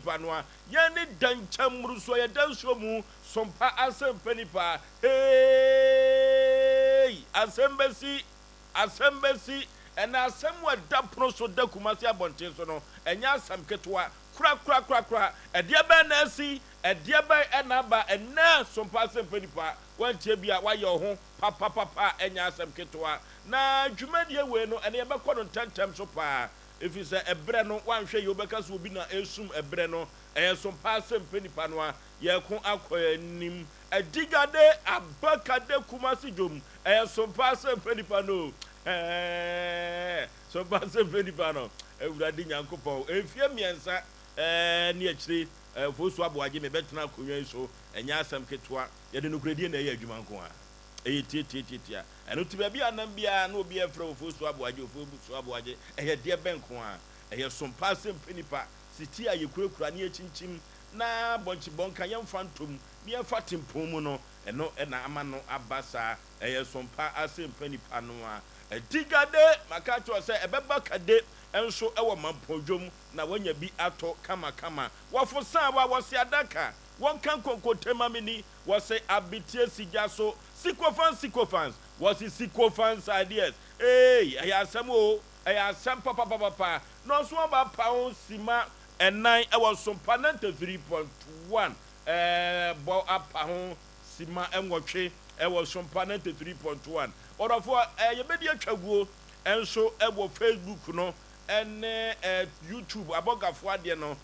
nipa no a, yɛn ne dɛnkyɛm mmorosoɔ, yɛda nsuo mu, sompa asɛmpa nipa. Hey! Asɛm bɛsi, asɛm bɛsi. Ɛnɛ asɛm a ɛda pono so da Kumasi abɔnten so no, ɛnyɛ asɛm ketewa korakorakorakora. Ɛdeɛ bɛn na asi? Ɛdeɛ bɛn ɛna aba? Ɛnɛ sompa asɛmpa nipa, wantie bi a wayɛ wo ho papapapa a ɛnyɛ asɛm ketewa. Na dwumadie wei no, ɛnɛ yɛbɛkɔ no ntɛmntɛm so paa. Ɛfiri sɛ ɛberɛ no, wanhwɛ yie wobɛka sɛ obi na ɛresum ɛberɛ no. Ɛyɛ sompa asɛmpa nipa no a yɛreko akɔ anim. Adigade Abakade Kumasi dwom. Ɛyɛ sompa asɛmpa nipa no o. Ɛɛɛ sompa asɛmpa nipa no. Awurade Nyankopɔn, mfeɛ 3 ɛɛ ne akyire Fosu Aboagye mebɛtena akonnwa yi so. Ɛnyɛ asɛm ketewa. Yɛde nokorɛdie na ɛyɛ adwuma nko ara. Ɛyɛ tiatiatiatia. Ɛno nti baabi a nam biara na obi ɛfrɛ wo Fosu Aboagye, Ofosu Aboagye. Ɛyɛ deɛ bɛn nko ara? Ɛyɛ sompa asɛmpa nipa. Siti a yɛkurakura ne yɛkyinkyim na bɔnkyebɔnka yɛmfa ntom ne yɛmfa tempɔn mu no, ɛno na ama no aba saa. Ɛyɛ sompa asɛmpa nipa no a. Adigade, maka akyerɛ wo sɛ ɛbɛba kade nso wɔ Mampɔn dwom na woanya bi atɔ kamakama. Wɔfo san wa wɔse adaka, wɔnka nkonkonte ma me ni, wɔse abetie si gya so. Sycophants, sycophants, wɔse sycophants ideas. Eei, ɛyɛ asɛm o, ɛyɛ asɛm papapapapa. Na ɔso aba paon sima 4 wɔ sompa 93.1 ɛɛ bɔ apa ho sima 8 ɛwɔ sompa 93.1. Ɔdɔfoɔ, yɛbɛdi atwaguo nso ɛwɔ Facebook no ɛne YouTube abɔgafoɔ adeɛ no,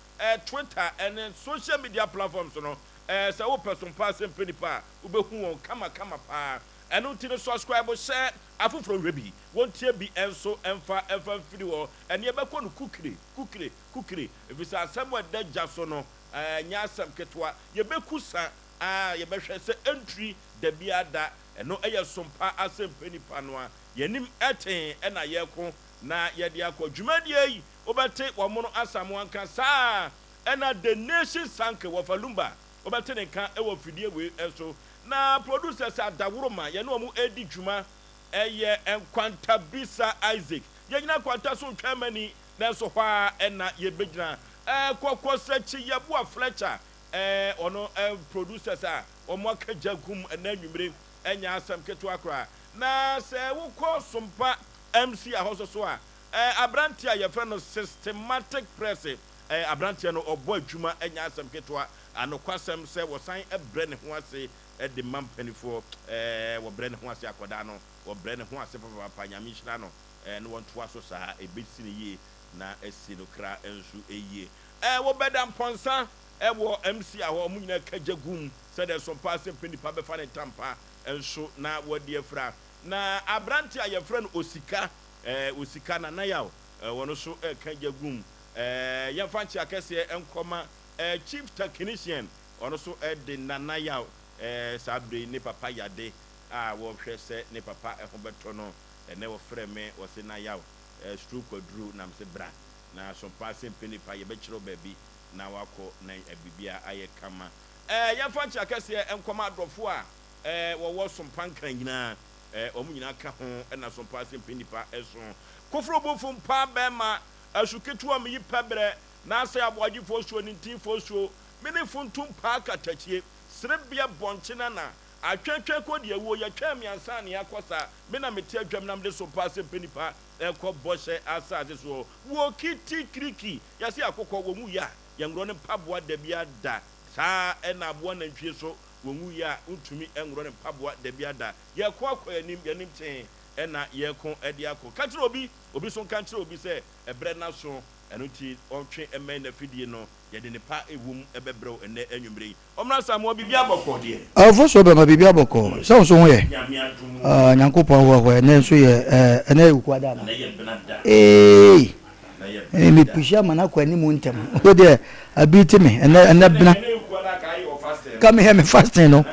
Twitter ɛne social media platforms no. Sɛ wopɛ sompa asɛmpa nipa a, wobɛhu wɔn kamakama paa. Ɛno nti no, subscribe hyɛ afoforɔ nhwɛ bi, wɔntie bi nso ɛmfa mfiri hɔ. Ɛne yɛbɛkɔ no kukire kukire kukire, ɛfiri sɛ asɛm a ɛda gya so no ɛnyɛ asɛm ketewa. Yɛbɛku sa a yɛbɛhwɛ sɛ ɛntiri da biara da. Ɛno ɛyɛ sompa asɛmpa nipa no a yɛnim ɛten ɛna yɛko na yɛde akɔ dwumadie yi. Wobɛte wɔn no asamoa nka saa ɛna The Nation Sanke wɔfa Lumba, wobɛte ne nka ɛwɔ fidie wei ɛso. Na producers adaworoma yɛne wɔn ɛredi dwuma ɛyɛ Nkwantabisa Isaac. Yɛnyina nkwanta so ntwɛn mani, nanso hɔ a ɛna yɛbɛgyina. Kɔkɔsakyi Yɛboa Fletcher, ɔno producers a wɔn aka gya gum ɛnɛ anwummere, ɛnyɛ asɛm ketewa koraa. Na sɛ wokɔ Sompa MC a hɔ so so a, aberanteɛ a yɛfrɛ no Systematic Press, aberanteɛ no ɔbɔ adwuma, ɛnyɛ asɛm ketewa. Anokwasɛm sɛ wɔsan brɛ ne ho ase de ma mpanimfoɔ, wɔbrɛ ne ho ase, akwadaa no wɔbrɛ ne ho ase papapapa. Nyame nhyira no, na wɔntoa so saa, ɛbɛsi no yie na asi no kra nso yie. Wɔbɛda mpɔnsa ɛwɔ MC a hɔ, ɔmo nyinaa ka gya gum sɛdeɛ sompa asɛmpa nipa bɛfa ne ntampa nso na wɔde afira. Na aberante a yɛfrɛ no Osika, Osika Nanayaw, wɔn nso ɛka gya gum. Yɛmfa nkyea kɛseɛ nkɔma Chief Technician, ɔno nso ɛde Nanayaw. Saa bere yi ne papa yade a wɔhwɛ sɛ ne papa ɛho bɛtɔ no. Ɛnɛ wɔfrɛ me, wɔse Nayaw stroke aduru, nam sɛ bra na sompa asɛmpa nipa yɛbɛkyerɛw baabi na wakɔ na biribi a ayɛ kama. Yɛmfa nkyea kɛseɛ nkɔma adɔfoɔ a wɔwɔ sompa nkran nyinaa, wɔn nyinaa ka ho ɛna sompa asɛmpa nipa ɛso. Koforo bofo mpa bɛrima asu ketewa meyi pɛbrɛ na asɛ aboagyefoɔ suo ne ntinfoɔ suo mene funtum paa katakyie serebea bɔnkye nana atwɛntwɛn kɔ deɛ wuo yɛtwɛn miansa ne akɔ sa me na mete adwam nam de sompa asɛmpa nipa ɛkɔ bɔhyɛ asase soɔ wɔ kiti kiriki yɛse akokɔ wɔn mu yɛ a yɛnworɔ ne mpaboa da bi ada saa, ɛna aboa nantwie so wɔn mu yɛ a ntumi nworɔ ne mpaboa da bi ada. Yɛko akɔ anim, yɛnim tee ɛna yɛko ɛde akɔ. Ka kyerɛ obi, obi so nka nkyerɛ obi sɛ ɛbrɛ n'aso. Ɛno nti ɔntwe mmɛn n'afidie no, yɛde ne pa ɛwom ɛbɛbrɛw ɛnɛ anwummerɛ yi. Ɔmmra Samoa, biribi abɔkɔ deɛ. Ɔfo so bɛma biribi abɔkɔ sɛ wo so ho yɛ. Nyame adom. Nyankopɔn hoahoa. Ɛnɛ nso yɛ ɛnɛ yɛ Wukuada ana? Ɛnɛ yɛ Benada. Ee. Ɛnɛ yɛ Benada. Mepushi ama no akɔ anim ntɛm. Wo deɛ abi te me ɛnɛ ɛnɛ bena. Ɛnɛ yɛ Wukuada ka ayɛ wɔ fasting. Ka meyɛ me fasting no.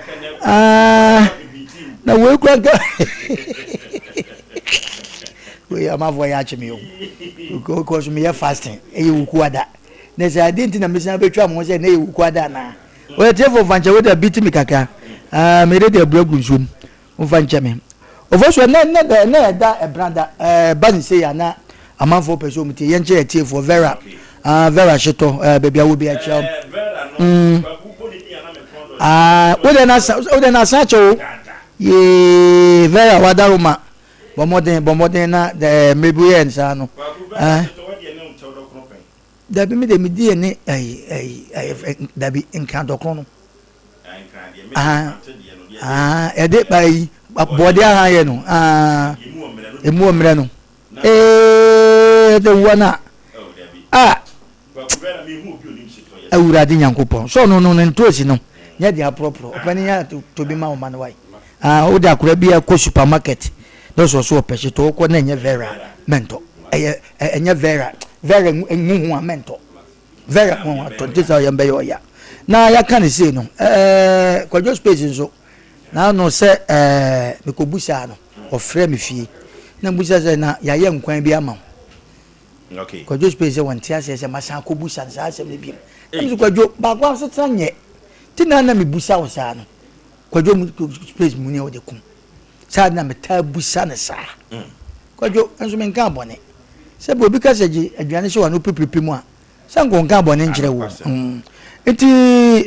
Ah, na wei kura nka wei amanfoɔ yɛ akye me o, because meyɛ fasting ɛyɛ Wukuada na sɛ adeɛ nti na mesan bɛtwa mo ho sɛ ɛnɛ yɛ Wukuada anaa? Wɔyɛ tiefo mfa nkyɛ, wei deɛ bi te me kakra. Ah, mede deɛ abura gu nsuom, mfa nkyɛ me. Ɔfɔ so ɛnɛ ɛnɛ ɛnɛ ɛda ɛbrada ɛɛ ba ne se ya na amanfoɔ pɛ sɛ ɔmo tie. Yɛnkyɛ yɛ tiefoɔ Vera. Ah, Vera Hyetɔ, eh, baabi a wɔ bi akyia wo. Mm. Ah, wo deɛ na wo deɛ na asan akyɛ o. Yee, Vera wadaroma. Bɔ mmɔden, bɔ mmɔden na eh, mmerɛ bi woyɛɛ no saa no. Eh. Dabi me deɛ me di ɛne ɛyi ɛyi ɛyi dabi nkran dɔkono no. Ah, ah, ɛde ɛyi bɔɔde ahan yɛ no. Ah, emu wɔ mmerɛ no. Ee, ɛde wɔn a a Awurade Nyankopɔn sɛ ɔno no ne ntoosi no nyɛ de aporɔporɔ ɔpɛ ne yɛ to bi ma wo ma no wae. Ah, wode akora bi akɔ supermarket na ɔsɛ ɔso ɔpɛ hyetɔ wokɔ na ɛnyɛ vera mɛntɔ ɛyɛ ɛnyɛ vera vera ngu ho a mɛntɔ vera ho atɔ nti sɛ ɔyɛ mbɛyɛ ɔya na yɛaka ne sei no ɛɛ kwadwo space nso N'ano sɛ ɛɛ mekɔbusaa no, ɔfrɛɛ me fie. Na mebusa sɛ, na yɛayɛ nkwan bi ama wo? Okay. Kwadwo Space sɛ wɔnte aseɛ sɛ masan akɔbusa no saa asɛm no biom. Na mese Kwadwo, baako asetena nyɛ. Nti na na mebusa wo saa no. Kwadwo mu Space mu ne wode ko. Saa na metaa busa no saa. Kwadwo, nso menkaa bɔne. Sɛ bi obi ka sɛ gye aduane hyɛ w'ano pipiripi mu a, Sɛ nka ɔnka bɔne nkyerɛ wo. Nti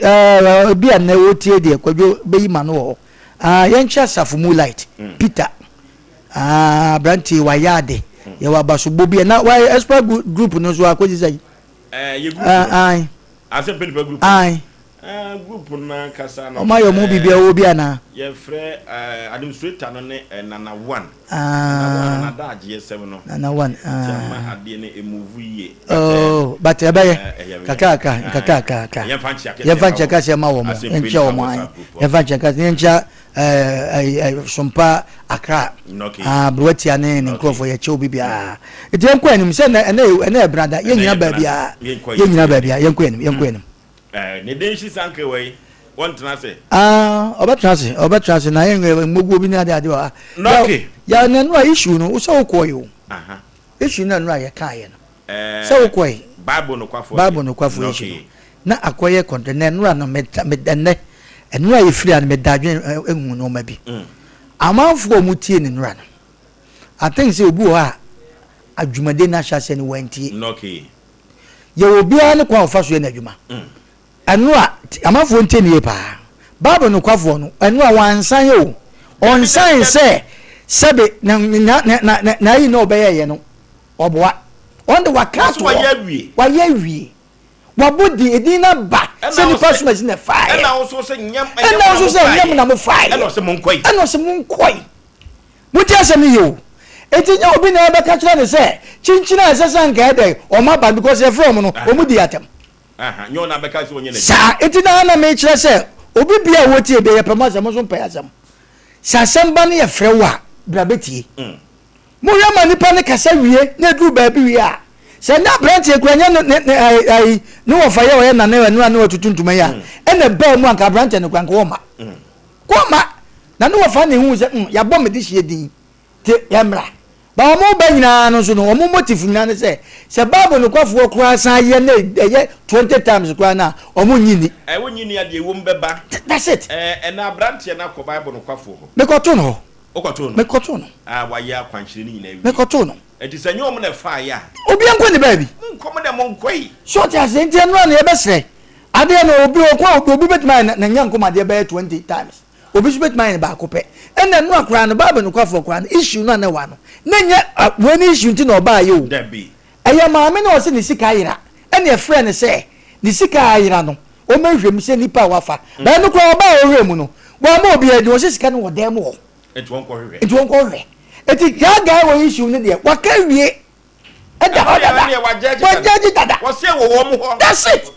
ebi a nnɛ wotie deɛ Kwadwo bɛyi ma no wɔ hɔ. Ah, yɛnkyɛ asafo mu light. Peter. Ah, aberanteɛ wayɛ ade. Yɛwɔ abasobɔ bi a na wayɛ expert group no nso akɔsi sɛ. Yɛ group no. Asɛ mpanyinfoɔ group no. Aye. Ah, group no ankasa no. Wɔn ayɛ wɔn biribi ɛwɔ bi anaa? Yɛfrɛ administrator no ne Nana One. Nana One no n'adagyeɛ sɛm no. Nana One. Nti ama adeɛ no emuvu yie. Oh, but ɛbɛyɛ kakrakra nkakrakra. Yɛnfa nkyia kɛseɛ Yɛnfa nkyia kɛseɛ ma wɔn. Yɛnkyia wɔn ayi. Yɛnfa nkyia kɛseɛ yɛnkyia ɛɛ Sompa Accra. Ah, Aberewatia ne ne nkurɔfoɔ yɛkyɛ obi biara. Nti yɛnkɔ anim sɛ ɛnɛ ɛnɛ ɛnɛ yɛ brada yɛnyina baabi a yɛnyina baabi a yɛnkɔ anim yɛnkɔ anim. Eh, ne den hye sanke wei, wɔntena ase. Ah, ɔbɛtena ase, ɔbɛtena ase na yɛn mmoguo bi ne ade ade wɔ ha. Nɔke. Ya na nura issue no, wosɛ wokɔɔ yi o. Issue na nura yɛ kaa yɛ no. Eh, Sɛ wokɔɔ yi. Bible nokwafo. Bible nokwafo issue no. Na akɔyɛ kɔntɛ na nura no me me ɛnɛ nura yɛ firi a no me da adwene ehu nneɛma bi. Amanfoɔ a wɔn tie ne nura no. I think sɛ obi wɔ hɔ a adwumaden no ahyɛ aseɛ no wantie. Nɔke. Yɛwɔ obiara ne kwan a ɔfa so yɛ n'adwuma. Ɛno a, amanfoɔ ntie no yie paa. Bible nokwafoɔ no, ɛno a wansan o. Ɔnsan sɛ sɛbe na na na na n'ayi na ɔbɛyɛeɛ no, ɔboa. Ɔno de waka ato hɔ. Wayɛ awie. Wabɔ din, edin no aba sɛ nipa som asi na ɛfaeɛ. Ɛna wo nso sɛ nyɛ Ɛna wo nso sɛ nyɛ mo na mo faeɛ. Ɛna ɔsɛ monkɔe. Ɛna ɔsɛ monkɔe. Montie asɛm no yie o. Enti nyɛ obi na ɛbɛka kyerɛ no sɛ kyinkyin a ɛsɛ sɛ anka ɛyɛ dɛn wɔn aba no because yɛfrɛ wɔn no wɔn di atɛm. Saa enti na na mekyerɛ sɛ obi bia a wɔtie bia yɛpɛ mo asɛm mo nso mpɛ asɛm. Sɛ asɛm ba no yɛfrɛ wo a bra bɛtie. Mohwɛ ma nipa no kasa wie na ɛduru baabi wie a sɛ ɛnyɛ aberanteɛ kura nyɛ ne ne ne ne wɔfa yɛ ɔyɛ nane ɛno a ne watutu ntoma yi a ɛna ɛbaa mu anka aberanteɛ no kura nka wɔma. Kɔma na ne wɔfa na ehuu sɛ mm yɛabɔ me dehyeɛ din nti yɛmmra. Ba wɔn ba nyinaa no nso no wɔn motive nyinaa ne sɛ sɛ Bible nokwafoɔ koraa san yɛ na ɛyɛ 20 times koraa no a wɔn nnye nni. Ɛ wonnye nni a deɛ ɛwom bɛba. That's it. Ɛ ɛnna aberanteɛ no akɔ Bible nokwafoɔ hɔ. Mekɔtoo no hɔ. Wokɔtoo no? Mekɔtoo no. A wayɛ akwankyerɛ no nyinaa awie. Mekɔtoo no. Enti sɛ ɛnyɛ wɔn na ɛfaeɛ a. Obiara nkɔ ne baabi. Monkɔ, mo deɛ monkɔ yi. So ɔte aseɛ? Nti ɛno ara na yɛbɛsrɛ. Adeɛ no obi ɔkɔ a obi bɛtumi ayɛ na Nyankopɔn adeɛ bɛyɛ 20 times. Obi nso bɛtumi ayɛ no baako pɛ. Ɛna ɛno a koraa no Bible nokwafoɔ koraa no issue no a na ɛwɔ ano na ɛnyɛ wei ne issue nti na ɔbaeɛ o. Dabi. Ɛyɛ maame no a ɔse ne sika ayera ɛna ɛfrɛɛ no sɛ ne sika a ayera no ɔmmɛhwɛ mu sɛ nipa a wafa. But ɛno koraa ɔbaa a ɔhwɛɛ mu no wamma obiara din ɔse sika no wɔ dan mu hɔ. Nti wɔnkɔhwehwɛ. Nti wɔnkɔhwehwɛ. Nti saa guy wɔ issue no deɛ waka awie. Ɛda hɔ dada. Wagyagye dada. Wɔsɛ wɔ wɔn hɔ. That's it.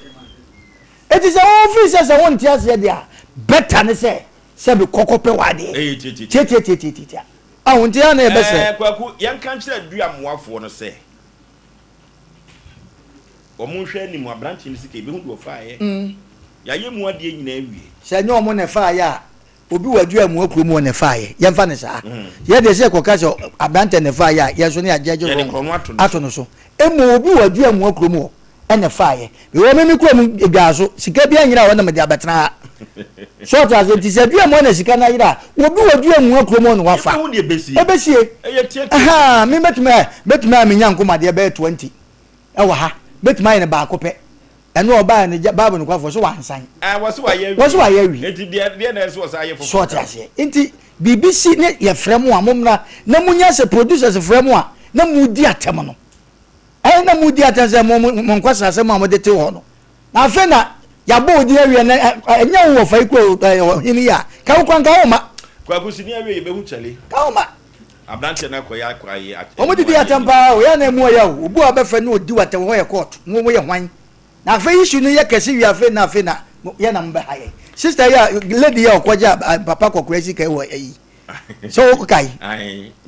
Eti sɛ wɔn firi sɛ sɛ wɔn nte aseɛ deɛ a better ne sɛ sɛ bi kɔkɔ pɛ wɔ adeɛ. Tiatiatiatiatia. Ahu nti ya na yɛ bɛ srɛ. Ɛɛ Kwaku yɛn ka nkyerɛ Duamoafoɔ no sɛ wɔn nhwɛ anim aberanteɛ no sika ebehu deɛ ɔfaeɛ. Yɛayɛ mu adeɛ nyinaa awie. Sɛ ɛnyɛ wɔn na ɛfaeɛ a Obi wɔ adua mua kurom hɔ na ɛfaeɛ, yɛmfa no saa. Yɛ deɛ sɛ yɛkɔka sɛ aberanteɛ na ɛfaeɛ a, yɛn nso ne yɛagyɛgye wrong ato no so. Mmom obi wɔ adua mua kurom hɔ na ɛfaeɛ. Mewɔ me me kurom dwaa so, sika bi anyera hɔ na mede abɛtena ha. So ɔte aseɛ? Nti sɛ adua mua na sika no ayera a, obi wɔ adua mua kurom hɔ na wafa. Ɛbɛsie. Ahaa, me mɛtumi a, mɛtumi a menya nkomadeɛ bɛyɛ 20 ɛwɔ ha. bɛtumi ayɛ no baako pɛ. Ɛno ɔbaa no Bible nokwafoɔ so wansan. Ah, wɔse wayɛ awie. Wɔse wayɛ awie. Enti deɛ deɛ na ɛsɛ wɔsan ayɛ foforɔ. So ɔte aseɛ? Nti biribi si ne yɛfrɛ mo a mommra na monya sɛ producers frɛ mo a na modi atɛm no. Ɛyɛ na modi atɛm sɛ mo mo mo nkwasasɛm a mode te hɔ no. Na afei na yɛabɔ wo din awie na ɛnyɛ wo wɔfa yi kura ɔhene yi a ka wo kora nka wo ma. Kwaku sini awie yɛbɛhu kyale. Ka wo ma. Abranteɛ no akɔyɛ akɔ ayɛ. Wɔn didi atɛm paa o, yɛ na emu ɔyɛ o. Obi a ɔbɛfrɛ no odi w'atɛm hɔ yɛ court, mo mo yɛ hwan? Na afei issue no yɛ kɛse wie afei na afei na yɛ na mo bɛ ha yɛn. Sister yi a lady yi a ɔkɔgye papa kɔkora sika yi wɔ ayi. Sɛ wo kae.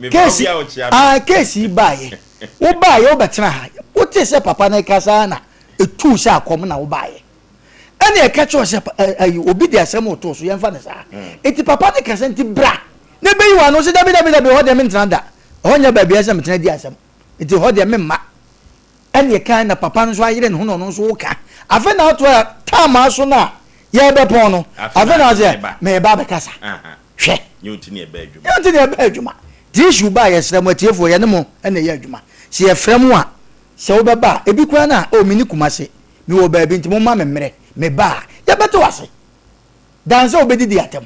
Case ah case yi baayɛ. Wo baayɛ wo bɛtena ha. Wo te sɛ papa no kasa na etu sɛ akɔm na wo baayɛ. Ɛna ɛka kyerɛ sɛ ayi obi de asɛm ɔtoo so yɛmfa no saa. Eti papa no kasa nti bra na ebeyi w'ano sɛ dabi dabi dabi ɛhɔ deɛ mentena da. Ɛhɔ nyɛ baabi a ɛsɛ metena di asɛm. Nti ɛhɔ deɛ memma. Ɛna ɛka na papa no nso ayere ne ho na ɔno nso woka. Afei na ato a time aso no a yɛrebɛpɔn no. Afei na ɔsɛ meba abɛkasa. Hwɛ. Nyɛ nti na ɛbɛ adwuma. Nyɛ nti na ɛbɛ adwuma. Nti issue ba a yɛsrɛ mo atiefoɔ yɛne mo na ɛyɛ adwuma. Sɛ yɛfrɛ mo a sɛ wobɛba a ebi koraa no a oh menni Kumasi mewɔ baabi nti momma me mmerɛ meba a yɛbɛte wo ase than sɛ wobɛdidi atɛm.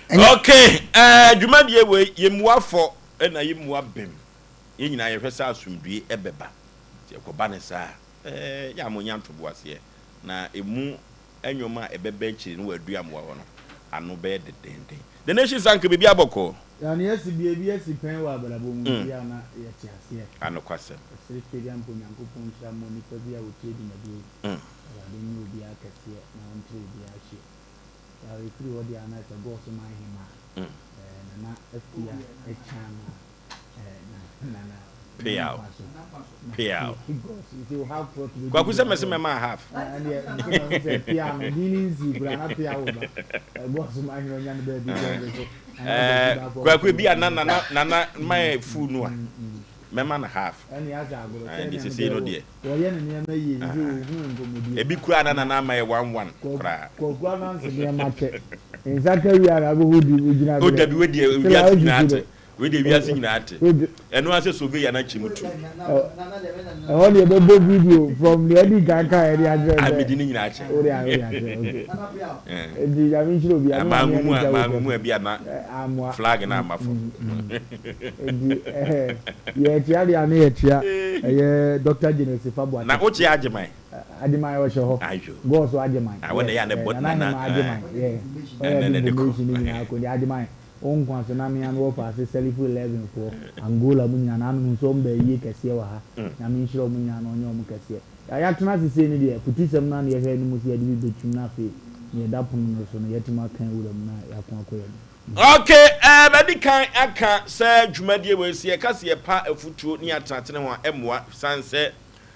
Ɛnyɛ. Ok eh dwumadie wei yɛmmua fɔ ɛna yɛmmua bem yɛn nyinaa yɛhwɛ sɛ asomdwie ɛbɛba nti ɛkɔba no saa a eh yɛ a monya ntoboaseɛ na ɛmu nnwom a ɛbɛba akyiri no wɔ aduamoa hɔ no ano bɛyɛ dendeenden. The Nation Sank biribi abɔ kɔɔ. Yɛn yɛsi biribi asi pɛn wɔ abrabɔ mu nti a na yɛte aseɛ. Anokwasɛm. Yɛsrɛ Twedeampo Nyankopɔn nhyira mmɔ nipa bi a ɔtie dwumadie yi. Awurade nyɛ obiara kɛseɛ na ɔntrɛ obiara hyeɛ. Yaw ɛfiri hɔ deɛ a na sɛ God so man hemaa Nana Afia Akyang a Nana Peaw. Peaw. Kwaku sɛ mɛse mɛma half. Kwaku ebi a na nana nana ma yɛ full no a mɛma no half. Ɛnde sesei no deɛ. Ebi koraa na nana ama yɛ 1 1 koraa. O dabi wei deɛ wiase nyinaa te. Wei deɛ wiase nyinaa te. Ɛno ara sɛ surveyor no akyɛ mu tu. Ɛhɔ deɛ bɛbɔ video from deɛ adi kan ka yɛ de akyerɛ sɛ. Mede ne nyinaa kyɛ. Wode ayɛ wode akyerɛ okay. Eti Nyame nhyira obi a. Mangu mu a mangu mu a bi a na flag na ama fam. Eti yɛkyea deɛ a ne yɛkyea ɛyɛ Dr. Jane Sefa Boakye. Na wokyea Agyeman? Agyeman ɔhyɛ hɔ. Ayo. Gɔɔ so Agyeman. Ah, wɔn na yɛ a na ɛbɔ nana. Nana Hema Agyeman. Yeah. Ɔyɛ de information ne nyinaa kɔ. Agyeman. Wo nkwa so na me ara mewɔ faase Salifu 11 foɔ Angola mu nyinaa nanom nso wɔn baa yie kɛseɛ wɔ ha Nyame nhyira wɔn nyinaa na ɔnyɛ wɔn kɛseɛ Yɛ yɛatena ase sei no deɛ afutusɛm no ara na yɛhwɛ anim sɛ yɛde bi bɛtwim na afei deɛ ɛda pono no so no yɛatumi aka awura mu na yɛako akɔ yɛn anim. Ok, eh, madi kan aka sɛ dwumadie wei sɛ yɛka sɛ yɛpa afutuo ne yɛatenatene ho a ɛmmoa sane sɛ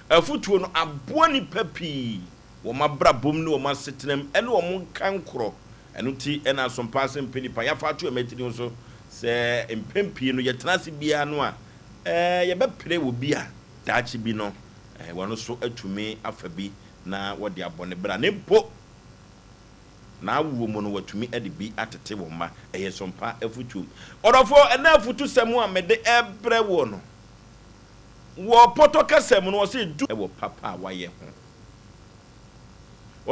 afutuo no aboa nnipa pii wɔn abrabɔ mu ne wɔn asetenam ne wɔn nkankorɔ Ɛno nti na asompa ase mpɛ nnipa. Yɛafa ato yɛn mmatiri ho so sɛ mpɛn pii no yɛtena ase biara no a, yɛbɛpere wɔ bi a daakye bi no wɔn nso atumi afa bi na wɔde abɔ ne bra, na mpo n'awoɔ mu no wɔatumi de bi atete wɔn mma. Ɛyɛ sompa afotuo. Ɔdɔfoɔ, ɛnnɛ afotusɛm a mede rebrɛ woɔ no, wɔ pɔtɔ kasa mu no wɔse du wɔ papa a woayɛ ho.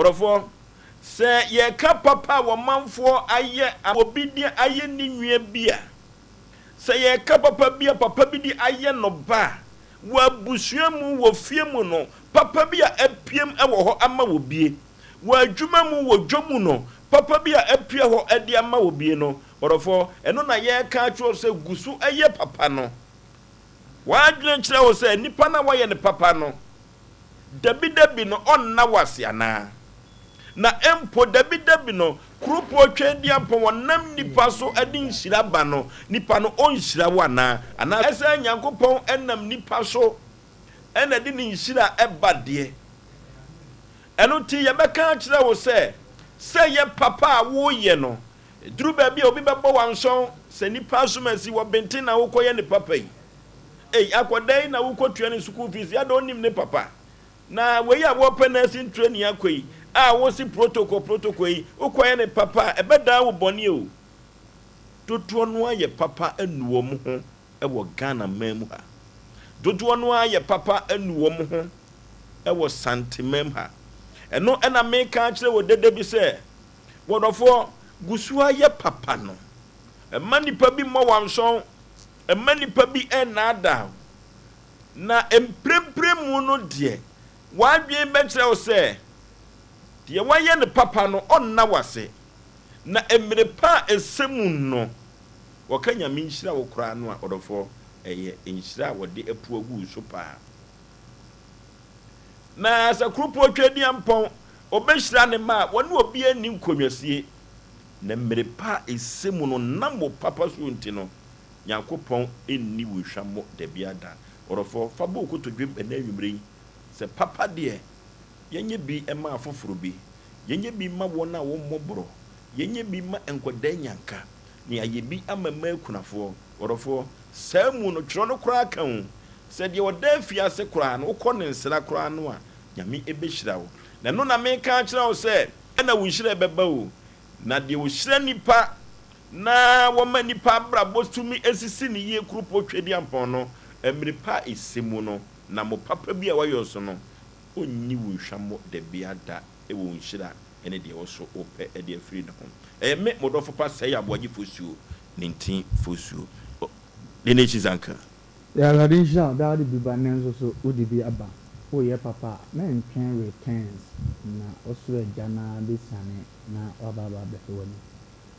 Ɔdɔfoɔ, sɛ yɛreka papa a wɔmanfoɔ ayɛ ama obi de ayɛ ne nua bi a, sɛ yɛreka papa bi a papa bi de ayɛ no ba a, wɔ abusua mu, wɔ fie mu no, papa bi a apiem wɔ hɔ ama obie. Wɔ adwuma mu, wɔ dwa mu no, papa bi a apue hɔ de ama obie no, ɔdɔfoɔ, ɛno na yɛreka akyerɛ wo sɛ gu so yɛ papa no. W'adwene nkyerɛ wo sɛ nipa no a woayɛ no papa no, Dabidabi no ɔnna wo ase anaa? Na mpo dabidabi no kuropɔn Tweaduampɔn ɔnam nnipa so de nhyira ba no, nipa no ɔnhyira wo anaa? Anaa sɛ Nyankopɔn nam nnipa so na ɛde ne nhyira ba deɛ? Ɛno nti yɛbɛka akyerɛ wo sɛ, sɛ yɛ papa a woreyɛ no, ɛduru baabi a obi bɛbɔ wo ansɔn sɛ nnipa asomasi wɔ benten na wokɔyɛ ne papa yi. Ei akwadaa yi na wokɔtua ne sukuu fees yi adɛn ɔnnim ne papa? Na wei a wɔpɛ nursing training akɔ yi a wose protocol protocol yi wokɔyɛ ne papa a ɛbɛdan wo bɔne o. Dodoɔ no ara yɛ papa anu wɔn ho wɔ Ghana man mu ha. Dodoɔ no ara yɛ papa anu wɔn ho. wɔ Santemam ha. Ɛno na meka akyerɛ wo dede bi sɛ, Wɔdɔfoɔ, gu so ara yɛ papa no. Mma nnipa bi mmɔ wo ansɔn, mma nnipa bi nnaadaa wo. Na mprempren mu no deɛ, w'adwene bɛkyerɛ wo sɛ deɛ woayɛ no papa no, ɔnna wo ase. Na mmere pa a ɛsɛ mu no, wɔka Nyame nhyira wo koraa no a, ɔdɔfoɔ, ɛyɛ nhyira a wɔde apu agu wo so paa. Na sɛ Kuropɔn Tweaduampɔn, ɔbɛhyira ne mma a, wɔne obiara nni nkonnwasie. Na mmere pa a ɛsɛ mu no, nam wo papa so nti no, Nyankopɔn nni wo hwammɔ dabiara da. Ɔdɔfoɔ, fa bɔ wo kotodwem ɛnnɛ anwummere yi sɛ papa deɛ, yɛnyɛ bi mma afoforo bi, yɛnyɛ bi mma wɔn a wɔmmɔ borɔ, yɛnyɛ bi mma nkwadaa nyanka, na yɛayɛ bi ama mmaa akunafoɔ. Ɔdɔfoɔ, saa mu no, twerɛ no koraa ka o, sɛ deɛ ɔda afiase koraa no, wokɔ ne nsra koraa no a, Nyame bɛhyira wo. Na ɛno na meka akyerɛ wo sɛ, ɛna wo nhyira bɛba o. Na deɛ ɔhyira nnipa na wɔma nnipa abrabɔ tumi sisi no yie kuropɔn Tweaduampɔn no, mmere pa a ɛsɛ mu no, na mo papa bi a wayɔ so no, ɔnyi wo nhwammɔ dabiara da wɔ wo nhyira ne deɛ wo so wopɛ de afiri ne ho. Ɛyɛ me, mo dɔfo pa Sɛe Aboagye Fosuo, ne ntin Fosuo. Ne n'akyi Zanka. Yɛ Awurade nhyira wo daa wode bi ba nnɛ nso so wode bi aba woyɛ papa a mɛntwɛn returns na ɔsoro agya no ara bɛsiane na waba aba abɛhwɛ w'anim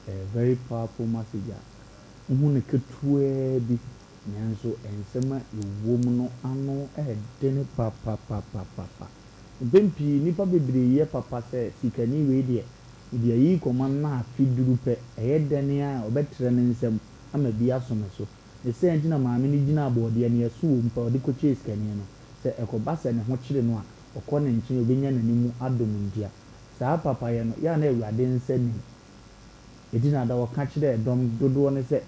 ɛyɛ very powerful message a wohu no ketewaa bi nanso nsɛm a ɛwom no ano ɛdene papapapapapa mpɛn pii nnipa bebree yɛ papa sɛ sikani wei deɛ mede ayi kɔma no na afe duru pɛ ɛyɛ dɛn a ɔbɛtrɛ ne nsam ama bi aso me so Ne saa nti na maame no gyinaa bɔɔdeɛ no ɛso wɔ mu pɛ a ɔde kɔkyɛɛ sikani no. Sɛ ɛkɔba sɛ ne ho kyere no a, ɔkɔ ne nkyɛn a ɔbɛnya n'ani mu adom ntia. Saa papayɛ no, yɛ a na Awurade nsa nnim. Enti na da ɔka kyerɛɛ dɔm dodoɔ no sɛ,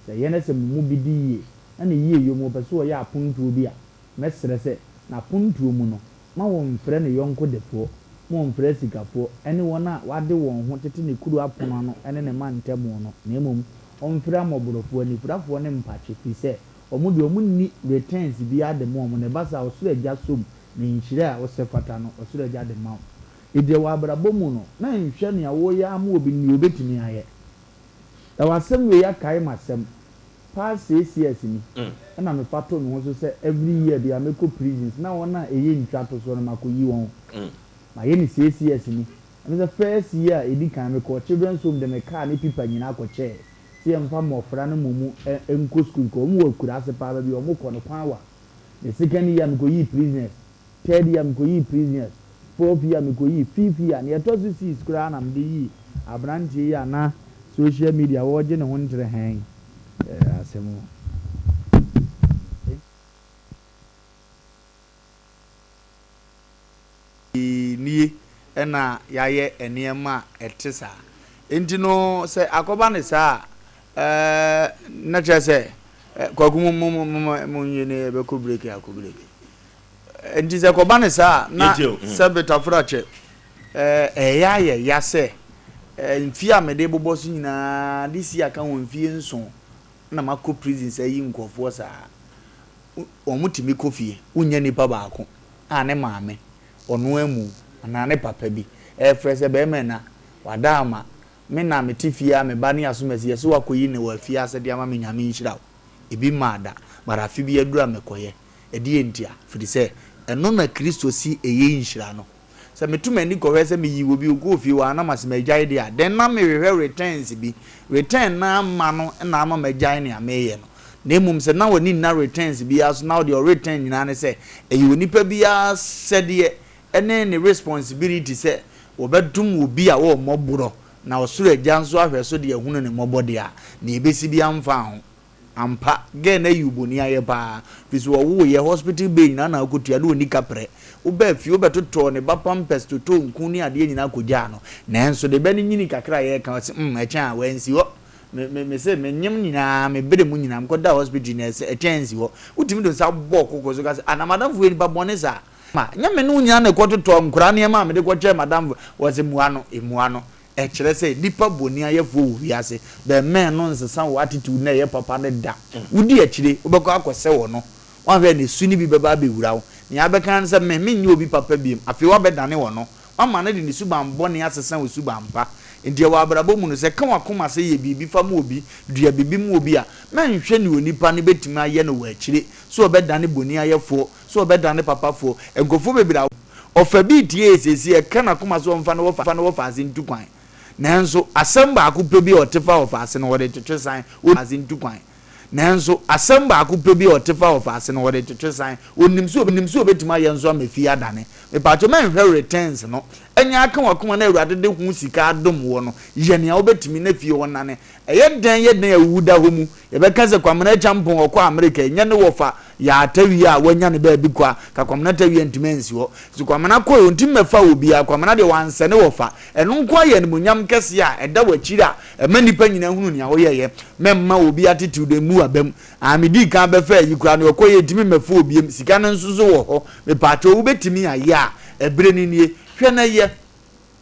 Sɛ ɛyɛ na sɛ mo mu bi di yie, na ne yieyɔ mu ɔpɛ sɛ ɔyɛ apontoɔ bi a, mɛsrɛ sɛ, n'apontoɔ mu no, ma wɔmfrɛ ne yɔnko defoɔ, ma wɔmfrɛ asikafoɔ ne wɔn a wɔade wɔn ho tete ne kuro apono ano ne ne mantam no, na mmom ɔmfrɛ amɔborɔfoɔ, anifirafoɔ ne mpakye, firi sɛ wɔn deɛ wɔnni returns biara de ma wɔn, na ɛba saa a, Ɔsoro Agya som na nhyira a wosɛ fata no, Ɔsoro Agya de ma wo. Enti wɔ abrabɔ mu no, mɛnhwɛ nea woreyɛ ama obi no, nea obetumi ayɛ. Na w'asɛm wei akae m'asɛm past 6 years ni ɛna me fa too me ho so sɛ every year biara mɛkɔ prisons na wɔn a ɛyɛ ntwa to soɔ no makɔ yi wɔn. Mayɛ no 6 years ni. Ɛne sɛ first year a ɛdi kan mekɔɔ children's home de me car ne pipa nyinaa kɔ kyɛɛ sɛ yɛmfa mmɔfra no mmom nkɔ school because wɔn wɔ akuraase paa baabi a wɔn kɔ no kwan wa. The second year mekɔ yii prisoners. Third year mekɔyii prisoners, fourth year mekɔyii, fifth year, nea ɛtɔ so six koraa na mede yii aberanteɛ yi a na social media wɔregye ne ho ntere hann yi. Ɛyɛ asɛm o. Nie na yɛayɛ nneɛma a ɛte saa. Enti no sɛ akɔba no saa a, ɛɛ na kyerɛ sɛ Kwaku mo mo mo mo mo nwie ne yɛbɛkɔ break akɔ break. Enti sɛ ɛkɔba no saa a, na sɛ Betafrakyɛ ɛyɛ ayɛ ya sɛ mfie a mede bobɔ so nyinaa de si aka wɔ mfie nson na makɔ prison sɛ yi nkurɔfoɔ saa. Wɔtumi kɔ fie, wonnya nipa baako a ne maame, ɔno amu anaa ne papa bi ɛrefrɛ sɛ bɛrima ɛna, wada ama me na mete fie a me ba ne asomasi yɛse wakɔyi no wɔ afiase de ama me Nyame nhyira wo. Ebi mmaa da, but afe bi aduru a mekɔyɛ. Ɛdeɛn ntia? Firi sɛ, ɛno na Kristo se ɛyɛ nhyira no. Sɛ meto m'ani kɔhwɛ sɛ meyii obi ɔkɔɔ fie hɔ a na mase magyae deɛ a, then na mehwehwɛ returns bi. Return no ara mma no na ama magyae nea mereyɛ no. Na mmom sɛ na w'ani nna returns biara so na wo deɛ ɔreturn nyinaa ne sɛ ɛyɛ onipa biara sɛdeɛ ɛne ne responsibility sɛ wɔbɛdom obi a ɔwɔ mmɔborɔ na ɔsoro Agya nso ahwɛ so de ahunu ne mmɔbɔ deɛ a, nea ɛbɛsi biara mfa ho. Ampa, girl no ayi wo boni ayɛ paa, firi sɛ ɔwoo yɛ, hospital bill nyinaa na akɔtua na ɔnni kaprɛ. Wobaa fie wobɛtotɔɔ ne ba pampers, totɔɔ nku ne adeɛ nyinaa kɔgyaa no. Nanso de bɛ no nyini kakra a yɛreka, ɔse mm ɛkyɛn a, wansi hɔ. Me, me, me se menyem nyinaa, me berɛ mu nyinaa, mekɔdaa hospital nyinaa, ɛsɛ, ɛkyɛn ansi hɔ. Wotumi de wo nsa bɔ koko so ka sɛ, ah na madamfo wei nipa bɔne saa? Ma, nyɛ me ne wo nyinaa na ɛkɔtotɔɔ nkoraa nneɛma a mede kɔkyɛɛ madamfo. Ɔse mua no, mua no. Ɛkyerɛ sɛ nnipa boniayɛfoɔ wɔ wiase. Bɛmmɛn no nsesa wo attitude no a ɛyɛ papa no da. Wodi akyire, wobɛkɔ akɔsɛ wɔ no. Woanhwɛ a ne su no bi bɛba abɛwura wo. Nea abɛka ara ne sɛ, Me, menyɛ obi papa bio. Afei woabɛdane ɔno. Woama no de ne suban bɔne asesa wo suban pa. Enti wɔ abrabɔ mu no, sɛ ɛka w'akoma sɛ yɛ biribi fa ma obi, dua biribi ma obi a, mɛnhwɛ nea onipa no bɛtumi ayɛ no wɔ akyire, sɛ ɔbɛdane boniayɛfoɔ, sɛ ɔbɛdane papafoɔ. Nkurɔfoɔ bebree a ɔfa bi retie yɛ seesei, ɛka n'akoma sɛ ɔmfa ne wɔfa ne wɔfaase ntu kwan. Nanso asɛm baako pɛ bi a ɔte fa wɔfaase no, ɔde twetwe san. Ɔfaase ntu kwan. Nanso asɛm baako pɛ bi a ɔte fa wɔfaase no, ɔde twetwe san. Ɔnim sɛ ɔnim sɛ ɔbɛtumi ayɛ nso ama fie adane. Mepaakyɛw mɛnhwɛ returns no. Ɛnyɛ aka w'akoma na Awurade de ho sika adom woɔ no, yɛ nea wobɛtumi na fie hɔ nnane. Ɛyɛ dɛn yɛ dɛn a wuwu da hɔ mu? Yɛbɛka sɛ Kwamena Acheampong ɔkɔ Amerika, ɛnyɛ ne wɔfa Yaa Tawia a wanya ne baabi kɔ a, ka Kwamena Tawia ntumi ansi hɔ. Nso Kwamena kɔe, ɔntumi mmɛfaa obiara. Kwamena deɛ wansɛ ne wɔfa. Ɛno nko ara yɛ animuonyam kɛseɛ a ɛda w'akyiri a ɛma nnipa nyinaa hunu nea woyɛeɛ. Mɛmma obi atetew dɛ mmu w'abam. Ah, medii kan bɛfaa ayi koraa, nea ɔkɔeɛ ntumi mmɛfa obiem. Sika no nso so wɔ hɔ. Mepaakyɛw, wobɛtumi ayɛ a, ɛberɛ no nie. Hwɛ na yɛ.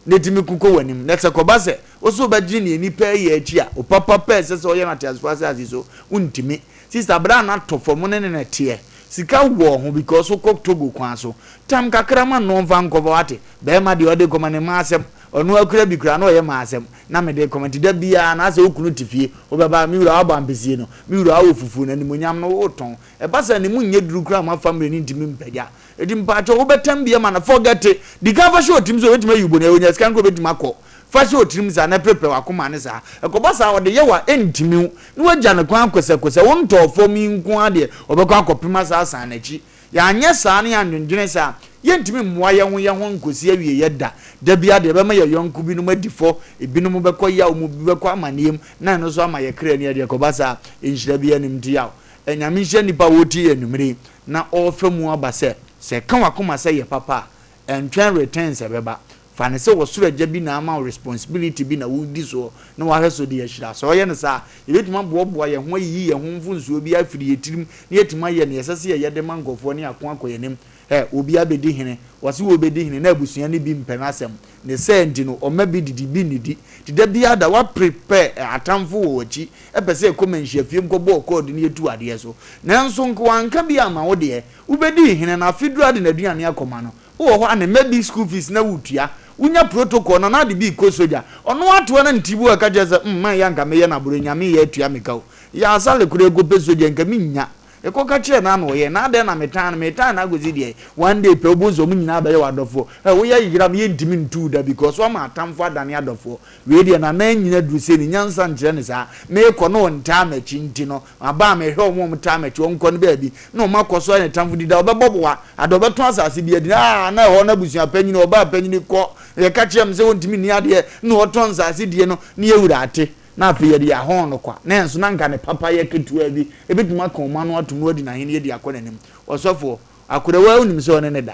Na etumi ko kɔ w'anim. Na sɛ ɛkɔba sɛ wo nso wobɛdwene nea nnipa reyɛ akyi a, wo papa pɛ a ɛsɛ sɛ ɔyɛ no ateasefo asase so, wontumi. Sister, bere a na tɔ fam wo ne no na ɛteɛ. Sika wɔ ho because wokɔ Togo kwan so. Tam kakra ma no ɔmfa nkɔfa, wate? Barima deɛ ɔde kɔma ne mma asɛm. Ɔno akura bi koraa na ɔyɛ mma asɛm. Na mede kɔma nti da biara na asɛ wo kunu te fie, wobɛba, me wura woabɔ ampesie no, me wura wowɔ fufuo no, animuonyam no wotɔn. Ɛba saa a ne mu nyɛ duru koraa ma family no ntumi mpagya. Enti mpakyɛw wobɛtɛm bi ama no forget it di kan fa hyɛ otirim sɛ obetumi ayi wo bɔne onya sika no koraa obetumi akɔ fa hyɛ otirim saa na prepare wakoma ne saa ɛkɔba saa ɔde yɛ wo a ɛntumi wo na wagya no kwan kosɛkosɛ wo ntɔɔ fam yi nko ara deɛ ɔbɛkɔ akɔpem asa asan n'akyi yɛanyɛ saa na yɛandwendwene saa a yɛntumi mmoa yɛn ho yɛn ho nkɔsi awieɛ da da biara deɛ ɛbɛma yɛn yɔnko binom adi fɔ ebinom bɛkɔ yaw mu bi bɛkɔ amaneɛ mu na ɛno nso ama yɛ kra ani adeɛ ɛkɔba saa nhyira biara nnim nti yaw Nyame nhyira nnipa a wɔretie yɛn anwummere yi na ɔrefa mu aba sɛ, sɛ ɛka w'akoma sɛ yɛ papa a, ɛntwɛn returns ɛbɛba. Fa no sɛ ɔsoro Agya bi na ama wo responsibility bi na woredi soɔ na wahwɛ so de ahyira. Sɛ ɔyɛ no saa a, yɛbɛtumi aboaboa yɛn ho ayiyi yɛn ho mfomsoɔ bi afiri yɛn tirim na yɛatumi ayɛ nea ɛsɛ sɛ yɛyɛ de ma nkurɔfoɔ ne yɛako akɔ yɛn anim. Hɛ, obi abɛdi hene, wɔse wɔrebɛdi hene na abusua no bi mpɛ n'asɛm. Ne saa nti no, ɔma bi didi, bi nnidi. Nti da biara da, woaprepare atamfo wɔ w'akyi, pɛ sɛ ɛkɔ manhyiafie mu kɔbɔ ɔkɔɔdo na yɛtu adeɛ so. Nanso nka wanka bi amma wo deɛ, wobɛdii hene no, afe duru a wode n'aduane akɔma no. Wowɔ hɔ a, ne mma bi school fees na wotua. Wonya protocol no a, na ade bi rekɔ sogya. Ɔno atoa na ne ti bu a, ɛka kyerɛ sɛ, mm, man yi a nka meyɛ no aborɔ yi, Nyame yɛ atua me ka o. Yɛ asale koraa ɛkɔpɛ sogya, nka mennya. Mekɔ ka kyerɛɛ no a na ɔyɛ na adɛn na metan no metan no akosi deɛ one day pɛ wobɛhu sɛ ɔmo nyinaa bɛyɛ w'adɔfoɔ ɛ woyɛ yera me yɛntumi ntu wo da because woama atamfo adane adɔfoɔ wei deɛ Nana anyini aduru sei ne nyansa nkyerɛ no saa meekɔ na ɔntaa m'akyi nti no maba a mehwɛ ɔmo a ɔmo taa m'akyi ɔnkɔ no baabi na ɔmo akɔ so ayɛ ne tamfo dida ɔbɛbɔ boa ada ɔbɛtɔn asase bi adi aa na ɛhɔ no abusua panyini ɔbaa panyini kɔ yɛka kyerɛ me sɛ ɔntumi nni adeɛ na ɔtɔn nsase die no ne yɛwura ate na afei yɛde yɛn ahɔn no kwa, nanso na anka ne papayɛ ketewaa bi betumi aka ɔman no atom na wadi n'ahenni adi akɔ n'anim. Ɔsɔfoɔ, akwadaa, wo ara wunim sɛ ɔne no da.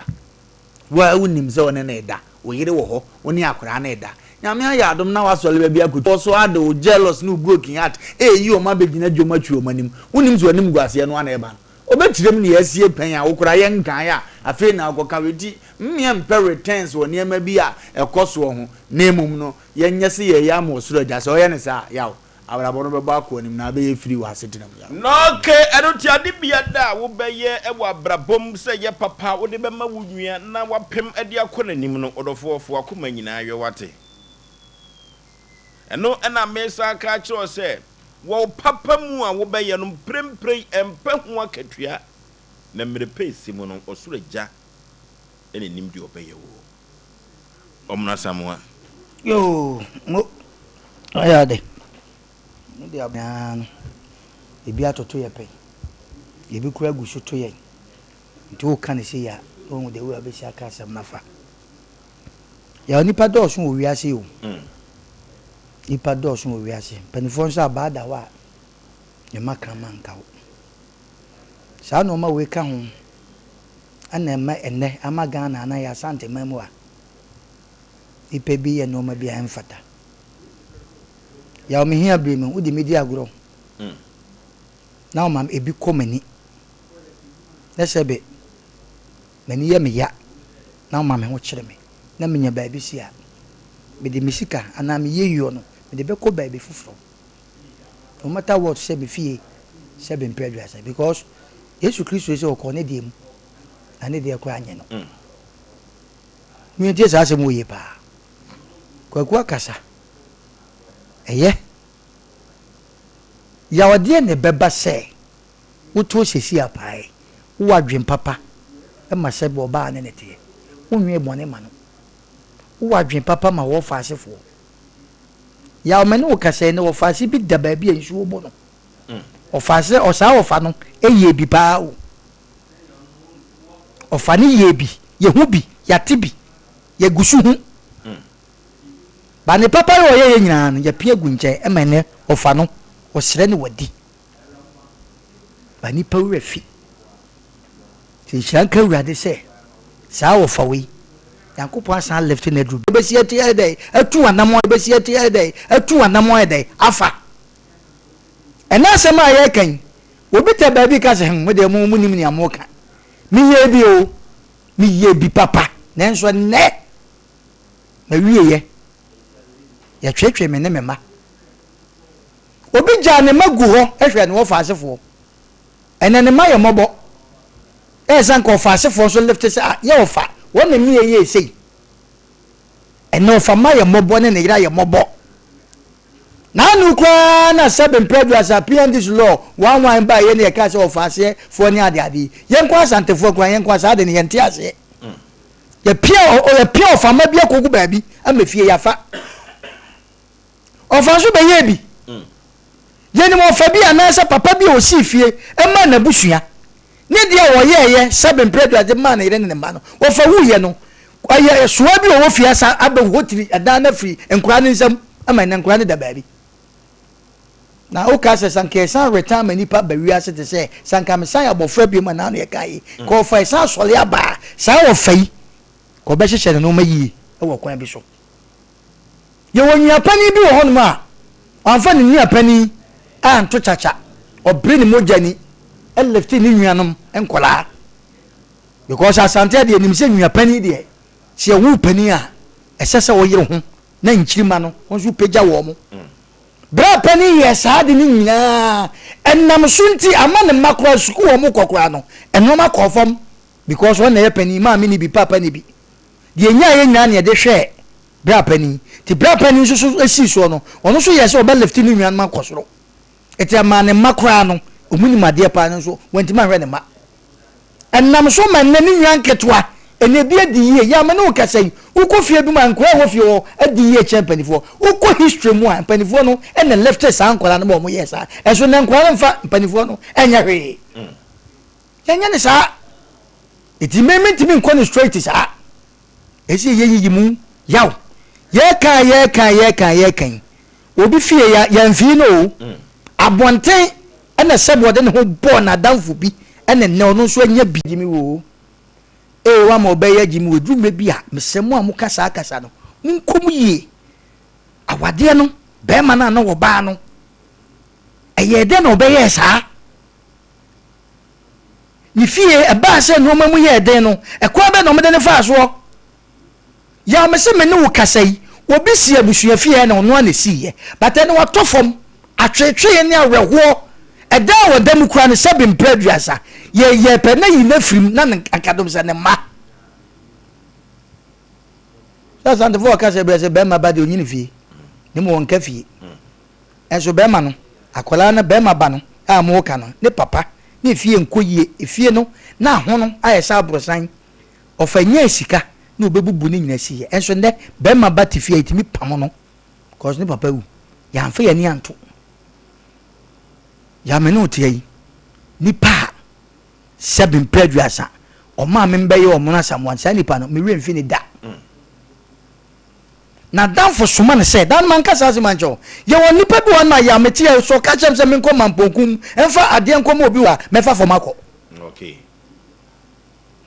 Wo ara wunim sɛ ɔne no reda. Wo yere wɔ hɔ, wo ne akwadaa no reda. Nyame ayɛ adom na woasɔre baabi akɔtu. Wɔ so ara de wo jealous ne wo broken heart reyi wɔn abɛgyina dwom atwi wɔn anim. Wonnim sɛ w'animguaseɛ no ara na ɛreba no. Ɔbɛkyerɛ mu nea asie pɛn a wo koraa yɛnkae a afei na wokɔka wei nti mmea mpɛ returns wɔ nneɛma bi a ɛkɔ soɔ ho na mmom no Yɛnyɛ se yɛyɛ ama Ɔsoro Agya. Sɛ ɔyɛ no saa a, yaw, abrabɔ no bɛbɔ akɔ anim na abɛyɛ firi wɔ asetena mu. Yaw. Na ok, ɛno nti ade biada a wobɛyɛ wɔ abrabɔ mu sɛ ɛyɛ papa a wode bɛma wo nua na wapem de akɔ n'anim no, ɔdɔfoɔ, fa w'akoma nyinaa yɔ, wate? Ɛno na meresan aka akyerɛ wo sɛ, wɔ wo papa mu a wobɛyɛ no mprempren ɛmpɛ ho akatua, na mmerɛ pɛ ɛsi mu no, Ɔsoro Agya na nim deɛ ɔbɛyɛ woɔ. Ɔmono Asamoah. Yoo mo ayɛ ade. Mo de aba nyinaa no ebi atoto yɛ pɛn ebi koraa gu so to yɛn nti wo ka no sei a na wahu the way a wobɛsi aka asɛm no afa. Yaw nipa dɔɔso wɔ wiase o. Nipa dɔɔso wɔ wiase. Mpaninfoɔ nso abaa da hɔ a ne mma kraman nka wo. Saa nnoɔma wei ka ho na ɛma ɛnnɛ ama Ghana anaa yɛn Asanteman mu a, nnipa bi yɛ nnoɔma bi a ɛmfata. Yaw me hia bere mu, wode me di agorɔ na woma ebi kɔ m'ani. Na sɛbe m'ani yɛ me ya na woma me ho kyere me na menya baabi si a, mede me sika anaa me yeyɔ no mede bɛkɔ baabi foforɔ. No matter what sɛ me fie sɛ me mpɛ aduasa because Yesu Kristo sɛ ɔkɔɔ ne deɛ mu. Na ne deɛ koraa nye no. Montie saa asɛm wɔ yie paa. Kwaku akasa. Ɛyɛ. Yaw ɛdeɛn na ɛbɛba sɛ wotoɔ sɛsi apae? Wowɔ adwen papa ma sɛdeɛ ɔbaa ne ne teɛ. Wonwee bɔne ma no. Wowɔ adwen papa ma wɔfaasefoɔ. Yaw me ne wo kasa yi, nnɛ wɔfaase bi da baabi a nsuo bɔ no. Ɔfaase, ɔsaa ɔfa no yɛɛ bi paa o. Ɔfa no yɛɛ bi, yɛhu bi, yɛate bi, yɛgu so hu. Ba ne papa yɛ ɔyɛyɛ nyinaa no, yɛpia gu nkyɛn ma ɛnnɛ ɔfa no, ɔsrɛ ne wadi. Ba nipa werɛ fi. Nti nhyira nka Awurade sɛ saa ɔfa wei, Nyankopɔn asan alifte no aduru. Bɛsi atu ayɛ dɛn? Atu anamɔn, bɛsi atu ayɛ dɛn? Atu anamɔn ayɛ dɛn? Afa. Ɛnɛ asɛm a yɛreka yi, obi tɛ baabi ka sɛ, hmm, mo deɛ mo monim nea moreka. Meyɛɛ bi o, meyɛɛ bi papa, nanso ɛnnɛ mawieɛ. Yɛtweetwee me ne me mma. Obi gyaa ne mma gu hɔ hwɛɛ ne wɔfaasefoɔ. Ɛnnɛ ne mma yɛ mmɔbɔ. Ɛyɛ sɛ anka ɔfaasefoɔ nso lifte sɛ, ah, yɛ ɔfa, wɔn na mmea yɛɛ sei. Ɛnnɛ ɔfa mma yɛ mmɔbɔ ne ne yere ayɛ mmɔbɔ. N'ano koraa na sɛbe mprɛ aduasa PND's law one one baeɛ ne yɛkaa sɛ ɔfaaseɛ foɔ ne ade ade yi. Yɛnko Asantefoɔ koraa yɛnko a saa ade no yɛnte aseɛ. Yɛpia yɛpia ɔfama bi akɔgu baabi ama fie yɛafa. Ɔfa nso bɛyɛɛ bi. Yɛnim ɔfa bi anaasɛ papa bi a ɔsii fie maa n'abusua. Ne deɛ a ɔyɛeɛ sɛbe mprɛ aduasa de maa ne yere ne ne mma no, ɔfa wuiɛ no, ɛyɛ soa bi a ɔwɔ fie asan abɛhotiri ɛdan no afiri nkwadaa no nsam ama ɛnnɛ nkwadaa no da baabi. Na woka sɛ sɛ anka yɛsan retan ma nnipa ba wiase te sɛ sɛ anka mesan yɛ abɔfra biom anaa na yɛka yi, ka ɔfa ɛsan asɔre aba a, saa ɔfa yi, ka ɔbɛhyehyɛ ne nneɛma yie wɔ kwan bi so. Yɛwɔ nua panin bi wɔ hɔnom a, wamfa ne nua panin anto kyakya. Ɔbere ne mogya ni lifte ne nuanom nkwadaa. Because Asante adeɛ nim sɛ nua panin deɛ, sɛ yɛwo panin a, ɛsɛ sɛ ɔyere ho na nkyirima no wɔn nso pagya wɔn mo. Berɛ a panin yɛɛ saa ade no nyinaa, ɛnam so nti ama ne mma koraa sukuu wɔn kɔ koraa no, nneɛma kɔɔ fam because ɔno na ɛyɛ panin, maame ni bi, papa ni bi. Deɛ ɛnyaeɛ nyinaa na yɛde hwɛɛ bra panin. Nti bra panin nso so sii soɔ no, ɔno nso yɛɛ sɛ ɔbɛ lifte ne nuanom akɔ soro. Nti ɛmaa ne mma koraa no, wɔn nim adeɛ paa nanso wantumi anhwɛ ne mma. Ɛnam so ma nnɛ ne nua nketewa, ɛnna ebi adi yie. Yɛ a me ne wo kasa yi, wokɔ fie bi mu a, nkwadaa a ɛwɔ fie hɔ adi yie kyɛn mpanimfoɔ. Wokɔ history mu a, mpanimfoɔ no na lifte saa nkwadaa no ma wɔyɛɛ saa. Ɛnso nnɛ nkwadaa no mfa mpanimfoɔ no nyɛ hwee. Yɛnyɛ no saa. Eti me mentumi nkɔ no straight saa. Esi yɛ yiyi mu yaw. Yɛka yɛka yɛka yɛka yi. Obi fie ya yɛnfii no o. Abɔnten ɛna sɛbi ɔde ne ho bɔɔ n'adamfo bi ɛna nnɛ ɔno nso anya bi. Gyimi wo o. Ee wama ɔbɛ yi agyimi o. Eduru mmerɛ bi a mesrɛ mo a moka saa kasa no monkɔ mu yie. Awadeɛ no bɛɛma no anaa ɔbaa no ɛyɛɛ dɛn na ɔbɛyɛɛ saa? Ne fie, ɛbaa sɛ nnoɔma mu yɛɛ den no, ɛkwan bɛn na wɔde no faa soɔ? Yaw me se me ne wo kasa yi, obi sii abusua fie ɛna ɔno ara na ɛsiiɛ, but ɛnɛ watɔ fam, atweetwee ne awerɛhoɔ, ɛdan a ɔda mu koraa no sɛbe mprɛ aduasa, yɛyɛɛ pɛ na yi no afiri mu na ne ankadom sɛ ne mma. Sɛ Asantefoɔ ka sɛ berɛ sɛ bɛrima ba deɛ ɔnyini fie, ne mu ɔnka fie. Nso bɛrima no, akwadaa no bɛrima ba no a moreka no, ne papa ne efie nkɔ yie, efie no na ahono ayɛ sɛ aborosan, ɔfa nyaa sika na ɔbɛbubu ne nyina siiɛ, nso nnɛ bɛrima ba te fie a yɛtumi pamo no cause ne papa awu, yɛamfa yɛn ani anto. Yɛ me ne wo tea yi, nipa a sɛbe mprɛ aduasa ɔmaa me mbɛyɛ ɔmono asamoah, saa nipa no me werɛ mfi ne da. N'adamfo soma no sɛ, Daa no manka saa asɛm ankyerɛ wo? Yɛwɔ nnipa bi wɔ hɔ no a, yɛ a mete yɛ, sɛ ɔka kyerɛ me sɛ menkɔ Mampɔnkum mfa adeɛ nkɔma obi wɔ a, mɛfa fam akɔ.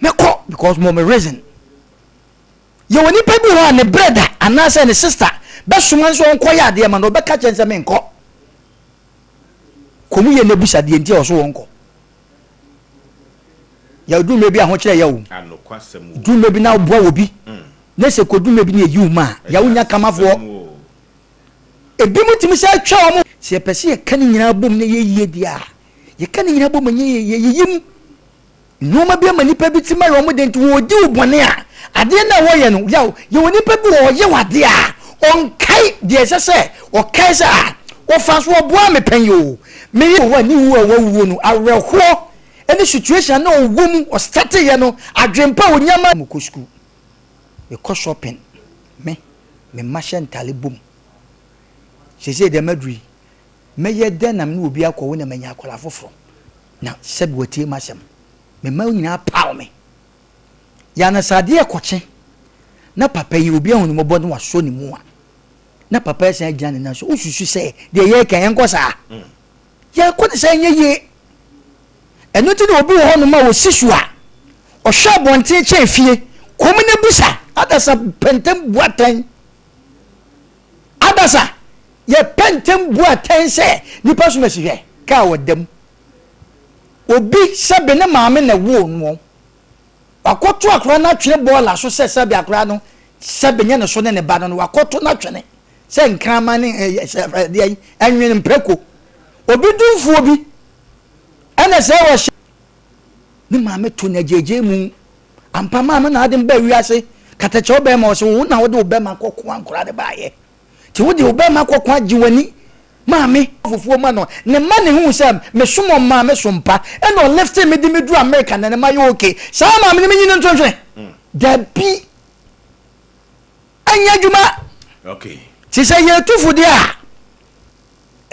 Mɛkɔ because mewɔ me reason. Yɛwɔ nnipa bi wɔ hɔ a ne brɛda anaasɛ ne sister bɛsoma no sɛ ɔnkɔyɛ adeɛ ma no, ɔbɛka kyerɛ no sɛ menkɔ. Kɔ mu yɛ na bisa deɛ nti a ɔso wɔnkɔ. Yɛ duru mmerɛ bi ahokyerɛ yɛ o. Duru mmerɛ bi na woboa wɔ bi. Na sɛ kɔdu mmerɛ bi na yɛyi wo ma a, yɛ wonya kamafoɔ. Ebi mu tumi sɛ twa wɔn. Sɛ yɛpɛ sɛ yɛka ne nyinaa bom na ɛyɛ yie deɛ a, yɛka ne nyinaa bom ɛnyɛ yie, yɛyiyi mu. Nnoɔma bi ama nnipa bi tirim ayɛ wɔn den nti wɔredi wo bɔne a, adeɛ no a wɔyɛ no, yaw. Yɛwɔ nipa bi wɔ hɔ, ɔyɛ wo adeɛ a, ɔnkae deɛ ɛsɛ sɛ ɔkae sɛ ah, wɔfaa so wɔboaa me pɛn yi o. Me yere wɔ hɔ a, ne wuo a wawuo no, awerɛhoɔ ne situation a na ɔwɔ mu, ɔstarteeɛ no, adwempa a ɔnya ma. Mekɔ sukuu, mekɔ shopping, me, me mma hyɛ ntaade bom. Seesei deɛ maduru yi, mɛyɛ dɛn na me ne obi akɔwo na manya akwadaa foforɔ? Na sɛbi watie m'asɛm. Me mma nyinaa paw me. Yɛ na sɛ adeɛ rekɔkye na papa yi obi ahu no mmɔbɔ na wasɔ ne mu a, na papa yi asan agyina ne nan so. Wosusu sɛ deɛ yɛreka yɛnkɔ saa? Yɛkɔ ne saa ɛnyɛ yie. Ɛno nti na obi wɔ hɔnom a ɔsi so a, ɔhwɛ abɔnten kyɛn fie. Kɔm na busa. Adasa pɛ ntɛm bu atɛn. Adasa, yɛpɛ ntɛm bu atɛn sɛ nipa som asi hwɛ kaa ɔda mu. Obi sɛbe ne maame na ɛwoo noɔ. Wakɔto akora no atwene bɔɔla so sɛ sɛbe akora no sɛbe nyɛ ne so ne ne ba no no wakɔto no atwene sɛ nkraman ne ɛdeɛn ɛnwene mprako. Obi dumfoɔ bi ɛna sɛ ɔhyɛ ne maame to no agyeegyee mu. Ampa maame na ade me baa wiase. Katakyɛ wo bɛrima ɔse wo na wode wo bɛrima kɔ ko ankora de baayɛ. Nti wode wo bɛrima kɔ ko agye w'ani. Maame. Fufuo ma no. Ne mma ne huu sɛ me som ɔmaa me som pa. Ɛna ɔlifte me de me duru America na ne mma yɛ okay. Saa maame no me nyi no nto nhwene? Dabi. Ɛnyɛ adwuma. Te sɛ yɛtu fo deɛ a,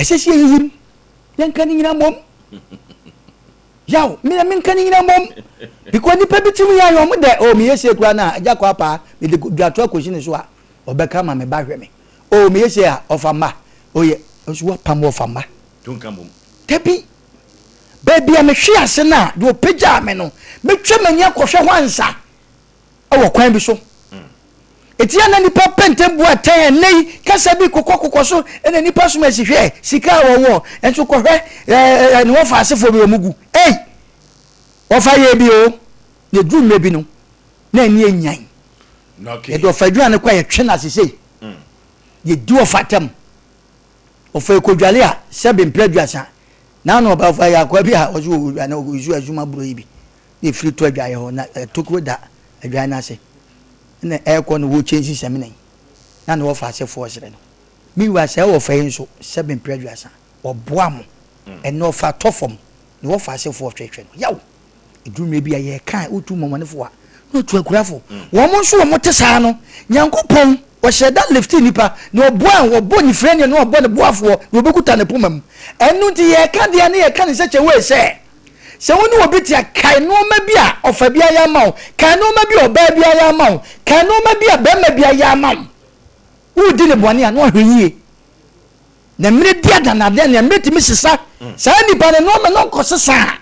ɛsɛ sɛ yɛyiyim. Yɛnka ne nyina mmom. Yaw, me na menka ne nyina mmom. Because nipa bi tirim yɛ ayɛ ɔmo dɛ, oh meyɛ sei koraa na agya kɔ apaa, mede duato akɔsi ne so a, ɔbɛka ma me ba hwɛ me. Oh meyɛ sei a, ɔfa mma. Oh yɛ, nso woapam wɔfa mma. Dabi, baabi a mehwe ase no a, deɛ ɔpagyaa me no, mɛtwa m'ani akɔhwɛ hɔ ansa. wɔ kwan bi so. Eti a na nnipa pɛ ntɛm bu atɛn ɛnnɛ yi kasa bi kokɔkokɔ so na nnipa som asi hwɛ sika a wɔwɔ nso kɔhwɛ ɛɛ ne wɔfa asefoɔ bi wɔn gu ei wɔfa yɛ bi o na eduru mmerɛ bi no na ani enyan yɛde ɔfa aduane kɔ a yɛtwe no ase sei yɛdi ɔfa tɛm ɔfa ekodwale a sɛbe mpere aduasa na ano ɔba ɔfa yɛ akoa bi a ɔso wɔ odwane ɔsu azuma buro yi bi na efiri tɔ adwaeɛ hɔ, na tokuro da adwaeɛ no ase, ɛna ɛrekɔ no wɔkyɛnsi samina yi, na ne wɔfa asefoɔ srɛ no. Me wura sɛ wɔfa yi nso sɛbe mprɛ aduasa, ɔboa mo, ɛnɛ ɔfa tɔ fam, ne wɔfa asefoɔ hwehwɛ no, yaw! Ɛduru mmerɛ bi a yɛreka a wotu mmɔmɔnefoɔ a, na ɔtu akurafo. Wɔn nso wɔn te saa no, Nyankopɔn ɔhyɛ da lifti nipa, na ɔboa, ɔbɔ nifirani na ɔbɔ ne boafoɔ, na ɔbɛkuta ne poma mu. Ɛno nti yɛreka deɛ ne yɛka ne sɛkyɛ wei sɛ, Sɛ wo ne obi te a, kae nneɛma bi a ɔfa bi ayɛ ama wo, kae nneɛma bi a ɔbaa bi ayɛ ama wo, kae nneɛma bi a barima bi ayɛ ama wo. Woredi no bɔne a, na wahwɛ yie. Na mmerɛ di adanadeɛ na mmerɛ tumi sesa. Saa nipa no nneɛma no nkɔsesa a,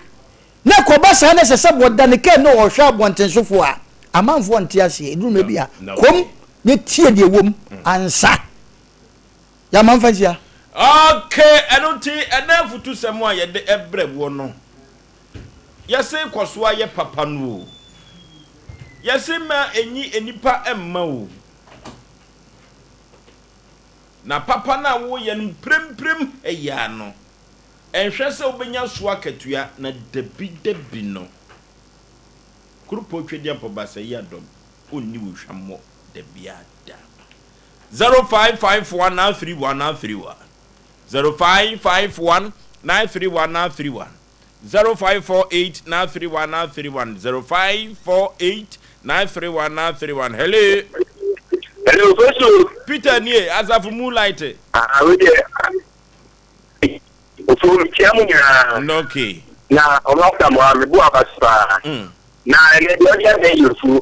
na ɛkɔba saa na ɛsɛ sɛ wɔda ne kaa mu na ɔhwɛ abɔntensofoɔ a, amanfoɔ nte aseɛ. Ɛduru mmerɛ bi a, kom na tie deɛ ɛwɔ mu ansa. Yɛama mfa nhyia. Ok, ɛno nti ɛnɛ afutusɛm a yɛde ɛbrɛ woɔ no, yɛse kɔso ara yɛ papa no o. Yɛse mma ɛnyi nnipa mma o. Na papa no a woyɛ no mpremprem ɛyɛ ara no, ɛnhwɛ sɛ wobɛnya so akatua na dabi dabi no. Kuropɔn Twedeampɔ Basayi Adɔm, ɔnni wo hwammɔ dabiara da. 0551 931 931 0551 931 931 0548 931 931 0548 931 931 Hello. Hello, Fosu. Peter nie, Asafo Moonlight. Ah, we deɛ, ofu mekyia mu nyinaa. Okay. Na ɔmo asamoa mebu aba so paa. Na ɛnɛ deɛ ɔde abɛn yɛ ofuo.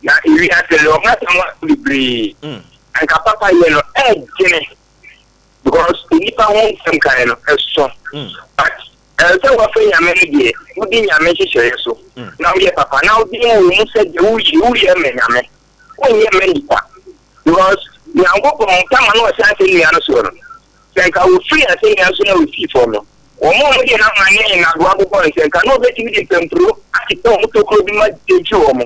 Na ewiase no ɔmo asɛm wɔ bebree. Anka papa yɛ no ɛɛdene because nnipa ho nsɛm kan no ɛso. But ɛsɛ sɛ wɔfɛ Nyame no deɛ wodi Nyame nhyehyɛeɛ so na woyɛ papa na wodwen wɔ mu sɛ deɛ woyɛ woyɛ ma Nyame wonyɛ ma nnipa because Nyankopɔn tama na ɔhyɛ asɛnnua no soɔ no sɛ nka wɔfiri asɛnnua so na wɔsii fam no wɔn a wɔde hama ne nnadewa bobɔ no sɛ nka na wɔbɛtumi de mpampuro akeka wɔn tokuro bi ma akyiri wɔn.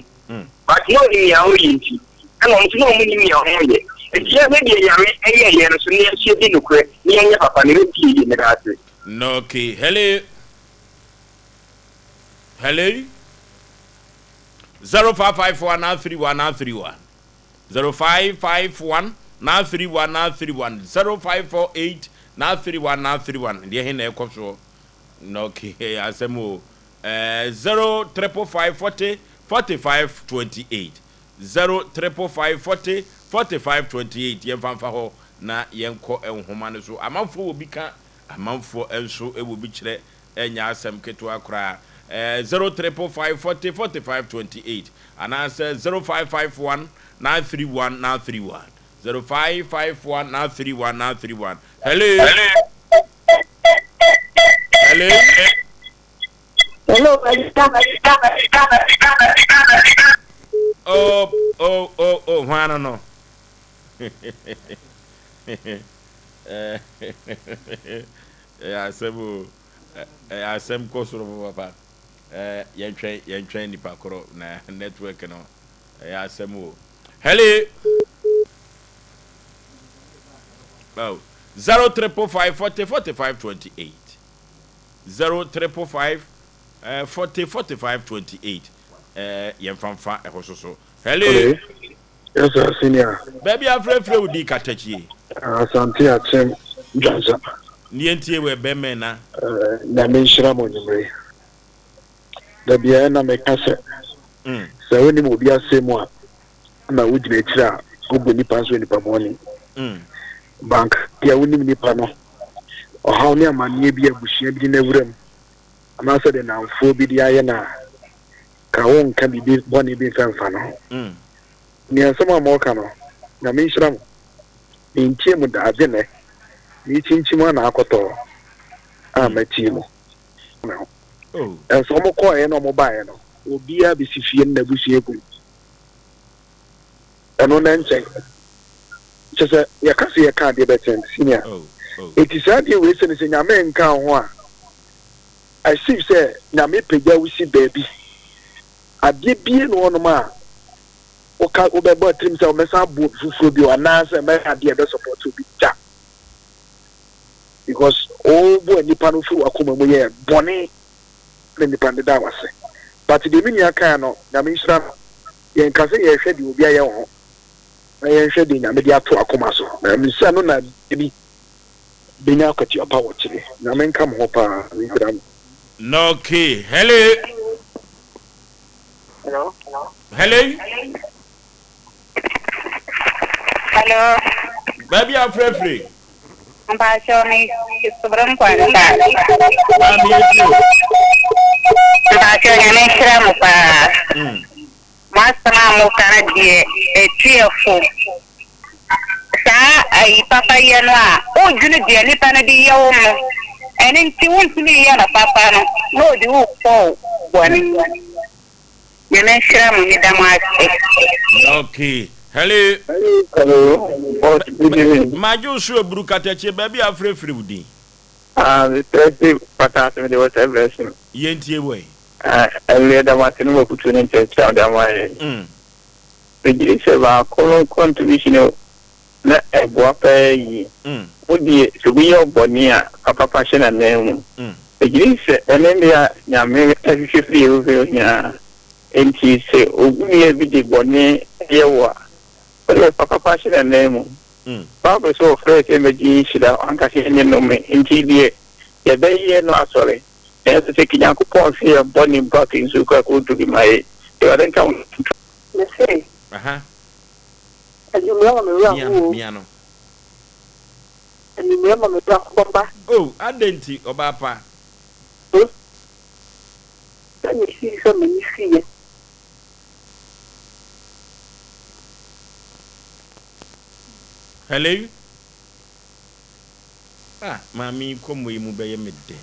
But na ɔnim nea ɔreyɛ nti, ɛna ɔmo nso na ɔmo nim nea ɔmo reyɛ. Nti yɛnhwɛ deɛ Nyame ɛyɛɛ yɛn no so na yɛn nso yɛdi nokorɛ na yɛnyɛ papa na ɛbɛsi yɛn yie. Meda ase. Okay, hello. Hello. 0554 931 931. 0551 931 931. 0548 931 931. Deɛ he na ɛkɔ soɔ? Na okay, asɛm o. Eh, 0 555 40 45 28. 0 555 40 45 28. Yɛmfa mfa hɔ na yɛnkɔ nhoma no so. Amanfoɔ wɔ bi ka, amanfoɔ nso wɔ bi kyerɛ, ɛnyɛ asɛm ketewa koraa. Eh, 0 555 40 45 28 anaasɛ 0551 931 931. 0551 931 931. Hello. Hello. Hello, Agya. Oh, oh, oh, oh, hwan no no? Ɛyɛ asɛm o. Ɛyɛ asɛm kɔ soro papapa. Yɛntwɛn, yɛntwɛn nipa korɔ na network no. Ɛyɛ asɛm o. Hello. Oh, 0 555 40 45 28. 0 555 40 45 28. Yɛmfa mfa ɛhɔ so so. Hello. Hello. Yes, sir, senior. Baabi afrɛfrɛ wo di katakyie. Asante Akyem Dwansa. Ne yɛntie wɔ ɛbɛmɛn na. Nyame nhyira mo anwummere. Da biara na meka sɛ, sɛ wonim obi asɛm mu a, na wogyina akyiri a wobu nipa nso nipa bɔne. Bank bia wonim nipa no, ɔhaw ne amanneɛ bi a abusua bi de no awura mu, anaasɛ de nnamfoɔ bi de ayɛ no a, ka wonka biribi bɔne bi mfa mfa no ho. Nea nsɛm a moka no, Nyame nhyira mo. Mentie mo da, agye nnɛ. Mekyinkyim a na akɔtɔ a matie mo. Me ho. Nso wɔn kɔɔeɛ na wɔn baeɛ no, obiara bɛsi fie no n'abusua gu mu. Ɛno na nkyɛn. Kyɛ sɛ yɛka sɛ yɛka adeɛ bɛkyɛn senior. Eti saa adeɛ wei sɛ no sɛ Nyame nka ho a, as if sɛ Nyame pagya wo si baabi. Adeɛ bie no hɔnom a woka wobɛbɔ atirim sɛ mɛsan abɔ obi foforɔ bio anaasɛ mɛyɛ adeɛ a ɛbɛ support obi da. Because wobɔ nipa no firi wakoma mu yɛ bɔne na nipa no da wase. But deɛ me nua kaa no, Nyame nhyira no. Yɛnka sɛ yɛhwɛ deɛ obi ayɛ wo ho na yɛnhwɛ deɛ Nyame de ato akoma so. Na mesɛ no na bi bɛnya akatua pa wɔ kyere. Nyame nka mo ho paa, Nyame nhyira mo. Okay, hello. Hello. Hello. Hello. Baabi afrɛfrɛ. Mpakyɛw me sobere nkwanta. Maame eti o. Mpakyɛw Nyame nhyira mo paa. Mo asɛm a mo ka no deɛ ɛtu yɛ fo. Saa ayi papa yɛ no a wodwene deɛ nipa no de yɛ wo no ɛno nti wontumi nyɛ no papa no na ɔde wo kɔ bɔne mu. Nyame nhyira mo meda mo ase. Okay. Hello. Hello, boss. Good evening. Madwo so eburu katakyie baabi a afrɛfrɛ wo din. Ah, mesrɛ se pata ase mede wɔ sɛ brɛ so. Yɛntie wɔ yi. Ah, ɛnneɛ da mo ase ne mo afutuo ne nkyerɛkyerɛ a mode ama yɛn. Megye di sɛ baako no contribution no na ɛboa paa yie. Wo deɛ sɛ obi yɛ wo bɔne a, fa papa hyɛ n'ananmu. Megye di sɛ ɛno ne a Nyame hwehwɛ firi yɛn hɔ nyinaa. Enti sɛ obi nua bi de bɔne yɛ wo a, wo deɛ fa papa hyɛ n'ananmu. Bible sɛ wɔfrɛɛ sɛ mmɛgye nhyira, wanka sɛ yɛnyɛ nnome. Enti deɛ yɛbɛyɛ no asɔre. Nanso sɛ Nyankopɔn hwɛ yɛn bɔne mpo a, nsuo koraa kɔntɔ bi ma yɛn. Awurade nka wo ho. Mese, Anwummerɛ ma me werɛ Mia ho no, o. mia no. Anwummerɛ ma me werɛ ho papa. Oh, adɛn nti, ɔbaa pa? Oh, sɛ mesii sɛ m'ani siiɛ. Hello? Ah, maame yi nkɔmmɔ yi mu bɛyɛ me dɛ.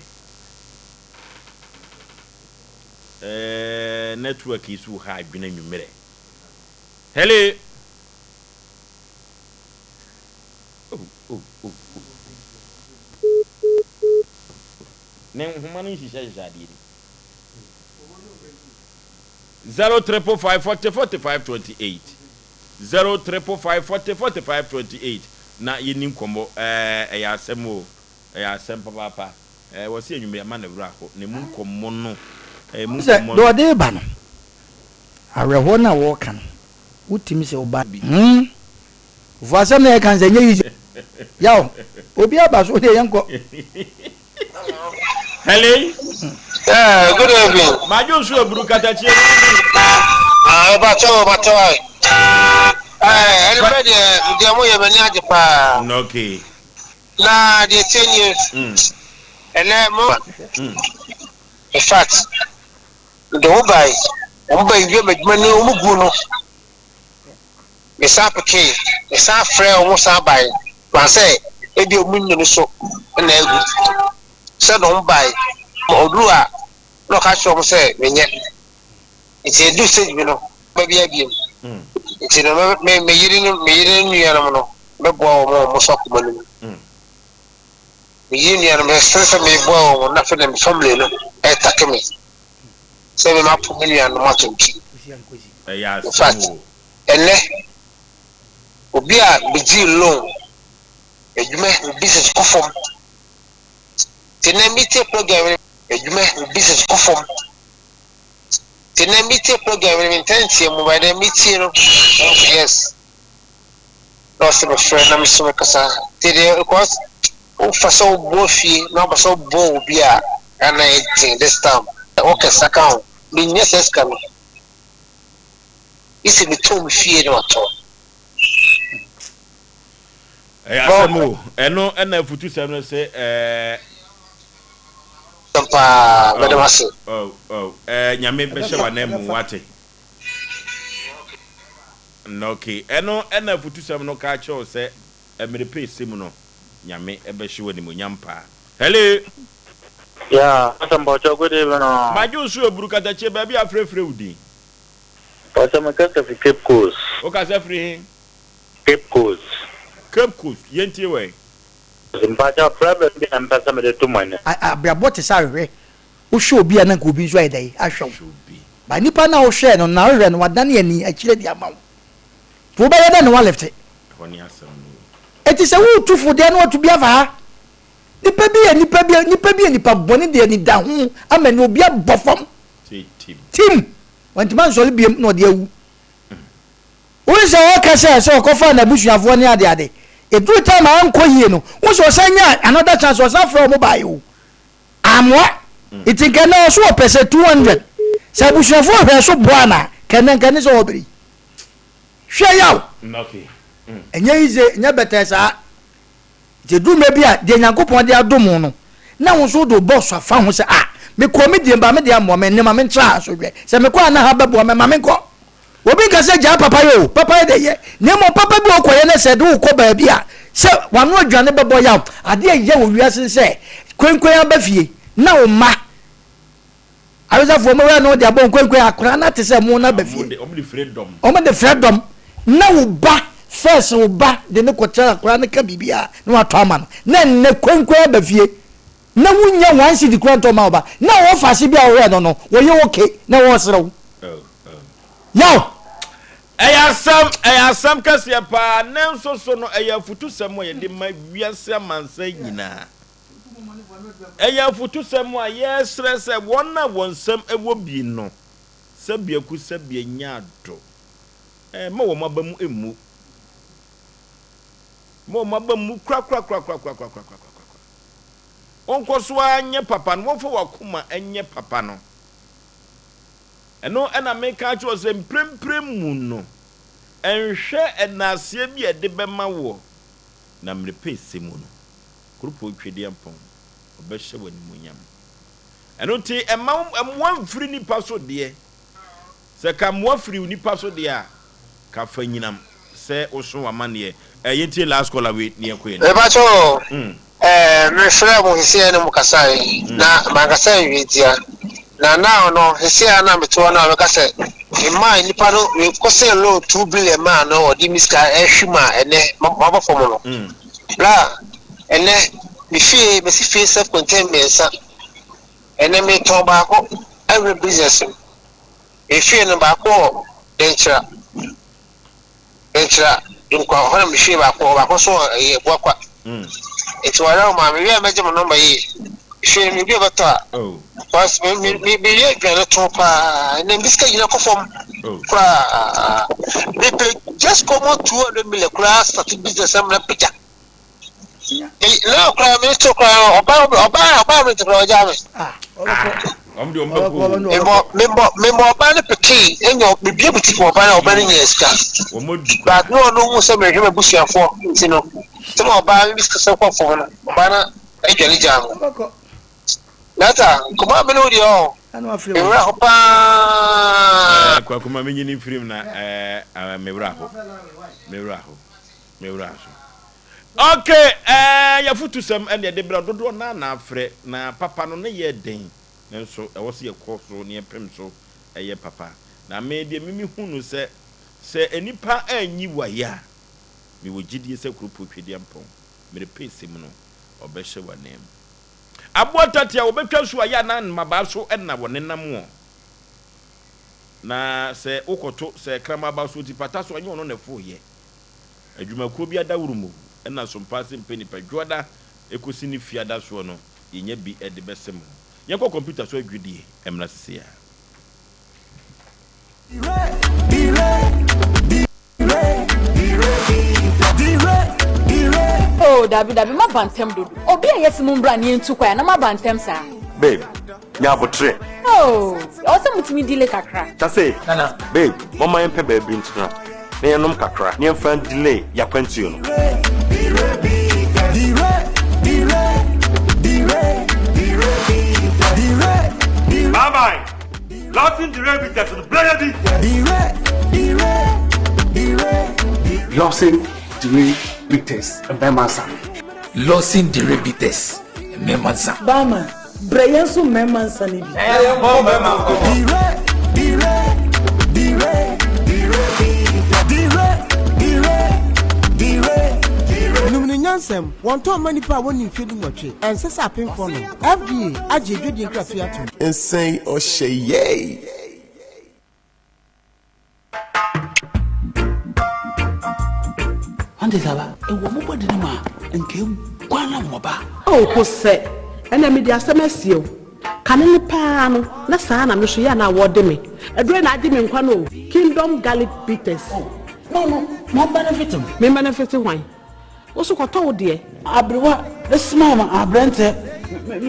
Eh, network yi so ha adwene anwummerɛ. Hello? Oh, oh, oh, oh. Ne nhoma no nhyehyɛ hyehyɛ adeɛ ni. 0 555 40 45 28. 0 555 40 45 28. Na yɛni nkɔmmɔ. Ɛɛ, ɛyɛ asɛm o. Ɛyɛ asɛm papaapa. Ɛɛ, wɔ se anwummerɛ ama no werɛ aho. Na emu nkɔmmɔ no, ɛmu Sɛ nkɔmmɔ deɛ no. ɔde reba no. Awerɛhoɔ no a wɔreka no, wotumi sɛ wo ba. Hmm. Fo asɛm na yɛka no sɛ ɛnyɛ easy. Yaw, obi aba so deɛ yɛnkɔ. Hello. Yeah, good evening. Madwo nso aburu katakyie wɔn ni. Ah, ɔbàtɔ ɔbàtɔ ayi. Ɛɛ, ɛni bɛ deɛ deɛ mo yɛ mɛ ni agye paa. Okay. Na deɛ tie nie. Ɛnɛ mo. In fact, de wo bae, wɔn ba wie m'adwuma ni wɔn gu no. Mesan pekee, mesan frɛɛ wɔn san bae, maa sɛ ebia wɔn nyini so na agu. Sɛ na wɔn bae, ma ɔduru a na ɔka kyerɛ wɔn sɛ menyɛ. Nti edu stage bi no, ba bi abiem. Nti no me me me yere no me yere nuanom no mɛboa wɔn a wɔn so akoma no mu. Me yere nuanom ɛsɛ sɛ meboa wɔn na afei na me family no ɛtake me. Sɛ me mapo me nuanom ato nti. Ɛyɛ In fact, asɛm o. ɛnnɛ, obi a megyee loan, adwuma, me business kɔ fam. Nti nnɛ metie program no, adwuma, me business kɔ fam. Nti nnɛ metie program no, mentɛ nteɛ mu, but then metie no, na mese yes. Na ɔsɛ mefrɛ na meso mekasa. Nti deɛ, because wofa sɛ woboa fie na wopɛ sɛ woboa obi a, ɛna ɛyɛ den this time. Wokasa ka ho, mennya saa sika no. Gye sɛ metɔn me fie na matɔn. Ɛyɛ asɛm o. Ɛno ɛna afutusɛm no sɛ ɛɛ. Asɛm paa, mɛda mo ase. Oh, oh, ɛɛ Nyame bɛhyɛ w'ananmu, wate. Okay, ɛno ɛna afutusɛm no ka kyerɛ wo sɛ mmere pɛ ɛsɛ mu no, Nyame bɛhyɛ wo animuonyam paa. Hello. Yeah, Pastor Mpacho, good evening. Oh. Madwo nso eburu katakyie baabi a frɛfrɛ wo din. Pastor me kasa fi Cape Coast. Wo kasa firi he? Cape Coast. Cape Coast, yɛntie wɛ. Mpacho problem bi na mpɛ sɛ mede to mo anim. Abrabɔ te sɛ ahwehwɛ, wohwɛ obi a na nka obi nso ayɛ dɛn ahwɛ wo. But nipa no a wohwɛɛ no na wohwɛ no wadane ani akyire de ama wo. Nti wobɛyɛ dɛn na woalifte? Ɛhɔ ne asɛm no o. Enti sɛ woretu fo deɛ na watu bi afa ha. Nipa bi yɛ nipa bi nipa bi yɛ nipa bɔne deɛ anidaho ama ni obi abɔ fam. Tim! Wantumi ansɔre biom na ɔde awu. Wohu sɛ ɔka sɛ sɛ ɔkɔfaa n'abusuafoɔ ne ade ade. Ɛduru time a ankɔ yie no, wohu sɛ ɔsan nyaa another chance ɔsan frɛ wɔn baeɛ o. Ammoa. Nti nka ɛnɛ ɔso ɔpɛ sɛ 200. Sɛ abusuafoɔ hwɛɛ so boaa no a, nka ɛnɛ nka ɛne sɛ ɔbrɛ yi. Hwɛ yaw! Ɛnyɛ easy, ɛnyɛ bɛtɛɛ saa. Nti ɛduru mmerɛ bi a, deɛ Nyankopɔn de adom wo no, na wo nso wode wo bɔs afa ho sɛ, ah, mekɔɔ me deɛ ba me deɛ ammoa me, ɛnnɛ ma mentra ha nso hwɛ, sɛ mekɔ a na ha bɛboa me, ma menkɔ. Obi nka sɛ gyaa papayɛ o, papayɛ deɛ yɛ, na mmom papa bi a wokɔyɛ na sɛ ɛde wo kɔ baabi a, sɛ w'ano aduane bɛbɔ yaw. Adeɛ a ɛya wɔ wiase ne sɛ, kwenkwen aba fie, na wo mma Awesafoɔ mo wura na ɔde abɔ nkonkon akora na te sɛ mo na ba fie. Wɔn de frɛ dɔm. Wɔn de frɛ dɔm na wo ba first wo ba de ne kɔkyerɛ akora no ka biribi a na watɔ ama no na nnɛ konkon aba fie na wunya one cedi kura ntɔ ma wo ba na wɔ faase bi a wɔhwɛ no no wɔyɛ okay na wɔresere wo. Yaw. Ɛyɛ asɛm, ɛyɛ asɛm kɛseɛ paa, nanso so no ɛyɛ afutusɛm a yɛde ma wiase amansan nyinaa. Ɛyɛ afotusɛm a yɛsrɛ sɛ wɔn a wɔn nsam wɔ bi no, sɛ biako sɛ bia nya ado. Mma wɔn aba mu mmu. Mma wɔn aba mmu korakorakorakorakorakorakorakora. Wɔnkɔ so ara nyɛ papa no, wɔmfa wɔn akoma nyɛ papa no. Ɛno na meka akyerɛ wo sɛ mprempren mu no, nhwɛ nnaaseɛ bi a ɛde bɛma woɔ, na mmerɛ pɛsɛ mu no, Kuropɔn Twedeɛmpɔn, ɔbɛhyɛ wo animuonyam. Ɛno nti, mma wo mmoa mfiri nnipa so deɛ. Sɛ ka mmoa firi nnipa so deɛ a, ka fa nyinam sɛ woso w'amanneɛ. Eh, yɛntie last caller wei na yɛnkɔ yɛn anim. Mepakyɛ o, eh, me frɛɛ mo sesei ne mo kasae, na mankasa anwie ntia. Na now no, sesei a na mete hɔ no a meka sɛ, me maa nnipa no, me kɔ sɛ loan 2 billion maa no, ɔde me sika ɛhwe mu a ɛnɛ, mabɔ fam no. Bra, ɛnnɛ, me fie, masi fie self contained mmiɛnsa. Ɛnnɛ metɔn baako awura business mu. Me fie no baako wɔ Denkyira, Denkyira, Dunkwa, hɔ na me fie baako wɔ, baako nso wɔ ɛyɛ Abuakwa. Nti wɔyɛ wo maame, wie a mɛgye mo nɔmba yie. Hwɛ me obi a ɔbɛtɔ a. Because me me me meyɛ aduane tɔn paa ɛnna me sika nyina kɔ fam koraa. Mepɛ just common 200 million koraa start business amena pagya. Na koraa me to koraa ɔbaa ɔbaa ɔbaa me to koraa ɔgyaa me. Mebɔ mebɔ mebɔ ɔbaa no petee ɛnyɛ mebie boutique wɔ ɔbaa no ɔbaa no nyɛ sika. But no ɔno hu sɛ mehwɛ m'abusuafoɔ nti no sɛ ma ɔbaa no bi sika sɛ kɔ fam no ɔbaa no adwane gyaa me. Nata nkɔmɔ a me ne wo deɛ ɔ me werɛ ho paa. Kwaku ma menyini mfiri mu na me werɛ ho me werɛ ho me werɛ so. Ok eh y'afutusɛm ɛna yɛde brɛ wo, dodoɔ no ara na afrɛ, na papa no ne yɛ den, nanso ɛwɔ sɛ yɛkɔ so na yɛpem so yɛ papa. Na me deɛ me mehu no sɛ, sɛ nnipa anyi wo ayɛ a, mewɔ gyidie sɛ Kuropɔn Twedeampɔn, mmerɛ pɛsɛ mu no, ɔbɛhyɛ wo ananmu. Aboa tate a wɔbɛtwa so ayɛ anaa mmabaa so na wɔnenam wɔn. Na sɛ wokɔto sɛ kraman aba so ɔti pata so a, ɛnyɛ ɔno na ɛfooyɛ. Adwumakuo bi adaworo mu na Sompaase mpɛ nipa dwoada ɛkɔsi ne fiada soɔ no yɛnya bi de bɛsem ho. Yɛnkɔ kɔmputa so adwudie mmra sesei ara. Oh dabi dabi maba ntɛm dodo. Obi a yɛse mo mbra na yɛntu kwan a na maba ntɛm saa. Babe, nya aboterɛ. Oh, ɛwɔ sɛ motumi delay kakra. Kyase, babe, momma yɛmpɛ baabi ntena na yɛnnom kakra na yɛmfa ndelay y'akwantuo no. Bye bye. Lawson Dire Bitters no brɛ yɛ bi. Lawson Dire Bitters mmarima nsa. Lawson Dire Bitters mmarima nsa. Barman, brɛ yɛn nso mmarima nsa no bi. Yɛmmɔ mmarima nkɔmmɔ. Nom no nyansam, wɔntɔn mma nnipa a wɔnni mfeɛ dunwɔtwe, ɛnsɛ sɛ apemfoɔ nom. FDA agye adwadie nkratoɔ atom. Nsɛn ɔhyɛ yɛi. Ɔnte saa ba? Ewɔ mo bɔde no mu a, nka eguan na wɔba. Oh, Kosɛ, ɛnna mede asɛm asie wo. Kane no paa no, na saa na me nso yɛ a na wɔde me. Aduro na agye me nkwa no o, Kingdom Garlic Bitters. Oh, no, no, ma ɔmbenefit me. Me mbenefit hwan? Wo so kɔtɔ wo deɛ. Aberewa smile ma aberɛntɛ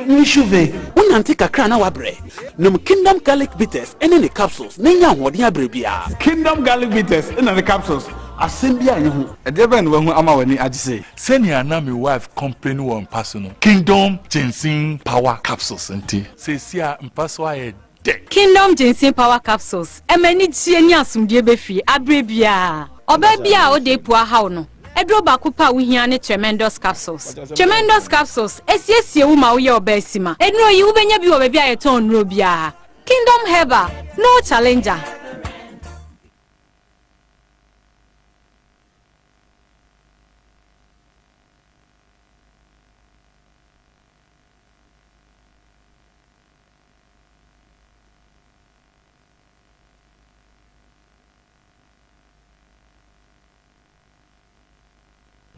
me shuve. Wonante kakra na woabrɛ? Nom Kingdom Garlic Bitters ne ne capsules na nya ahoɔden abrɛ biara. Kingdom Garlic Bitters na ne capsules, asɛm biara nni ho. Ɛdeɛ bɛn na wahu ama w'ani agye sei? Sɛnea na me wife complain wɔ mpa so no, Kingdom Ginseng Power Capsules nti, seesei a mpa so ayɛ dɛ. Kingdom Ginseng Power Capsules ɛma anigyeɛ ne asomdwoeɛ ba fie aberɛ biara. Ɔbaa biara a ɔda apu ahaw no, aduro baako pɛ a wohia ne Tremendous Capsules. Tremendous Capsules ɛsiesie wo ma woyɛ ɔbaa sima. Nnuro yi wobɛnya bi wɔ baabi a yɛtɔn nnuro biara. Kingdom Herbal, no challenger.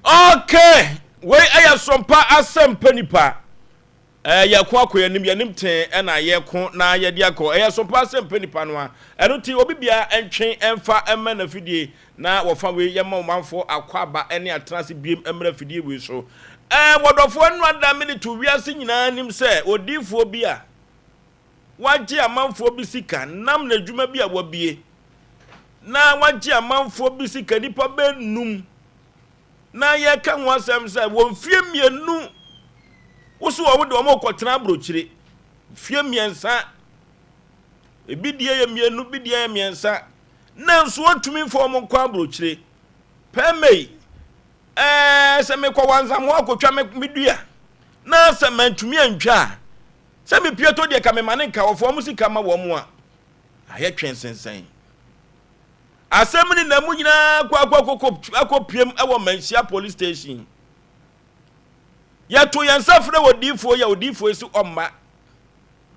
Okay, wei ɛyɛ sompa asɛmpa nipa. Ɛɛ yɛko akɔ yɛn anim, yɛn anim tee ɛna yɛko na yɛde akɔ. Ɛyɛ sompa asɛmpa nipa no a. Ɛno ti obi bia ɛntwe ɛmfa ɛmma n'afidie na wɔfa wei yɛma ɔmanfoɔ akɔ aba ɛne atena ase biem ɛmmra afidie wei so. Ɛɛ wɔdɔfoɔ ɛno ada mede to wiase nyinaa anim sɛ odiifoɔ bi a wagye amanfoɔ bi sika nam n'adwuma bi a wabie na wagye amanfoɔ bi sika nipa bɛnum na yɛka ho asɛm sɛ wɔ mfie mmienu woso wɔn de wɔn rekɔtena aburokyire mfie mmiɛnsa ebi deɛ yɛ mmienu bi deɛ yɛ mmiɛnsa nanso wɔntumi mfa wɔn nkɔ aburokyire pɛmɛyi ɛɛ sɛ mekɔ wanzam hɔ akɔtwa me dua na sɛ mantumi antwa a Sɛ me pie to deɛ ka me ma ne nka wɔfa wɔn sika ma wɔn a ayɛ twɛn sensɛn. Asɛm ne na mu nyinaa kɔ akɔ akɔ akɔ piem wɔ Manhyia police station. Yɛto yɛn nsa frɛ odiifoɔ yi a odiifoɔ yi si ɔmma.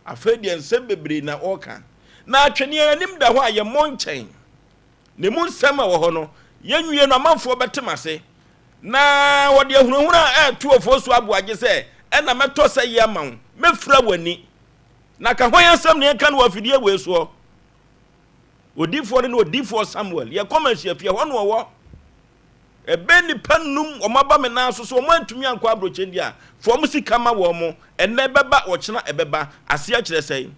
Afei deɛ nsɛm bebree na ɔreka. Na atweneɛ anim da hɔ a yɛmmɔ nkyɛn. Na emu nsɛm a ɛwɔ hɔ no, yɛnwie no amanfoɔ bɛte m'ase. Na wɔde ahunahuna a ɛreto Ofosu Aboagye sɛ, Ɛna mɛtɔ sɛ yi ama wo. Mɛfira w'ani. Na ka hwan asɛm na yɛnka no wɔ afidie wei soɔ? Odiyifoɔ no ne odiyifoɔ Samuel. Yɛkɔ manhyiafie, ɛhɔ na ɔwɔ. Ɛbɛn nnipa nnum, wɔn aba me nan so, sɛ wɔn antumi ankɔ aburokyire deɛ a, fa wɔn sika ma wɔn. Ɛnnɛ ɛbɛba, ɔkyena ɛbɛba. Aseɛ kyerɛ sɛn?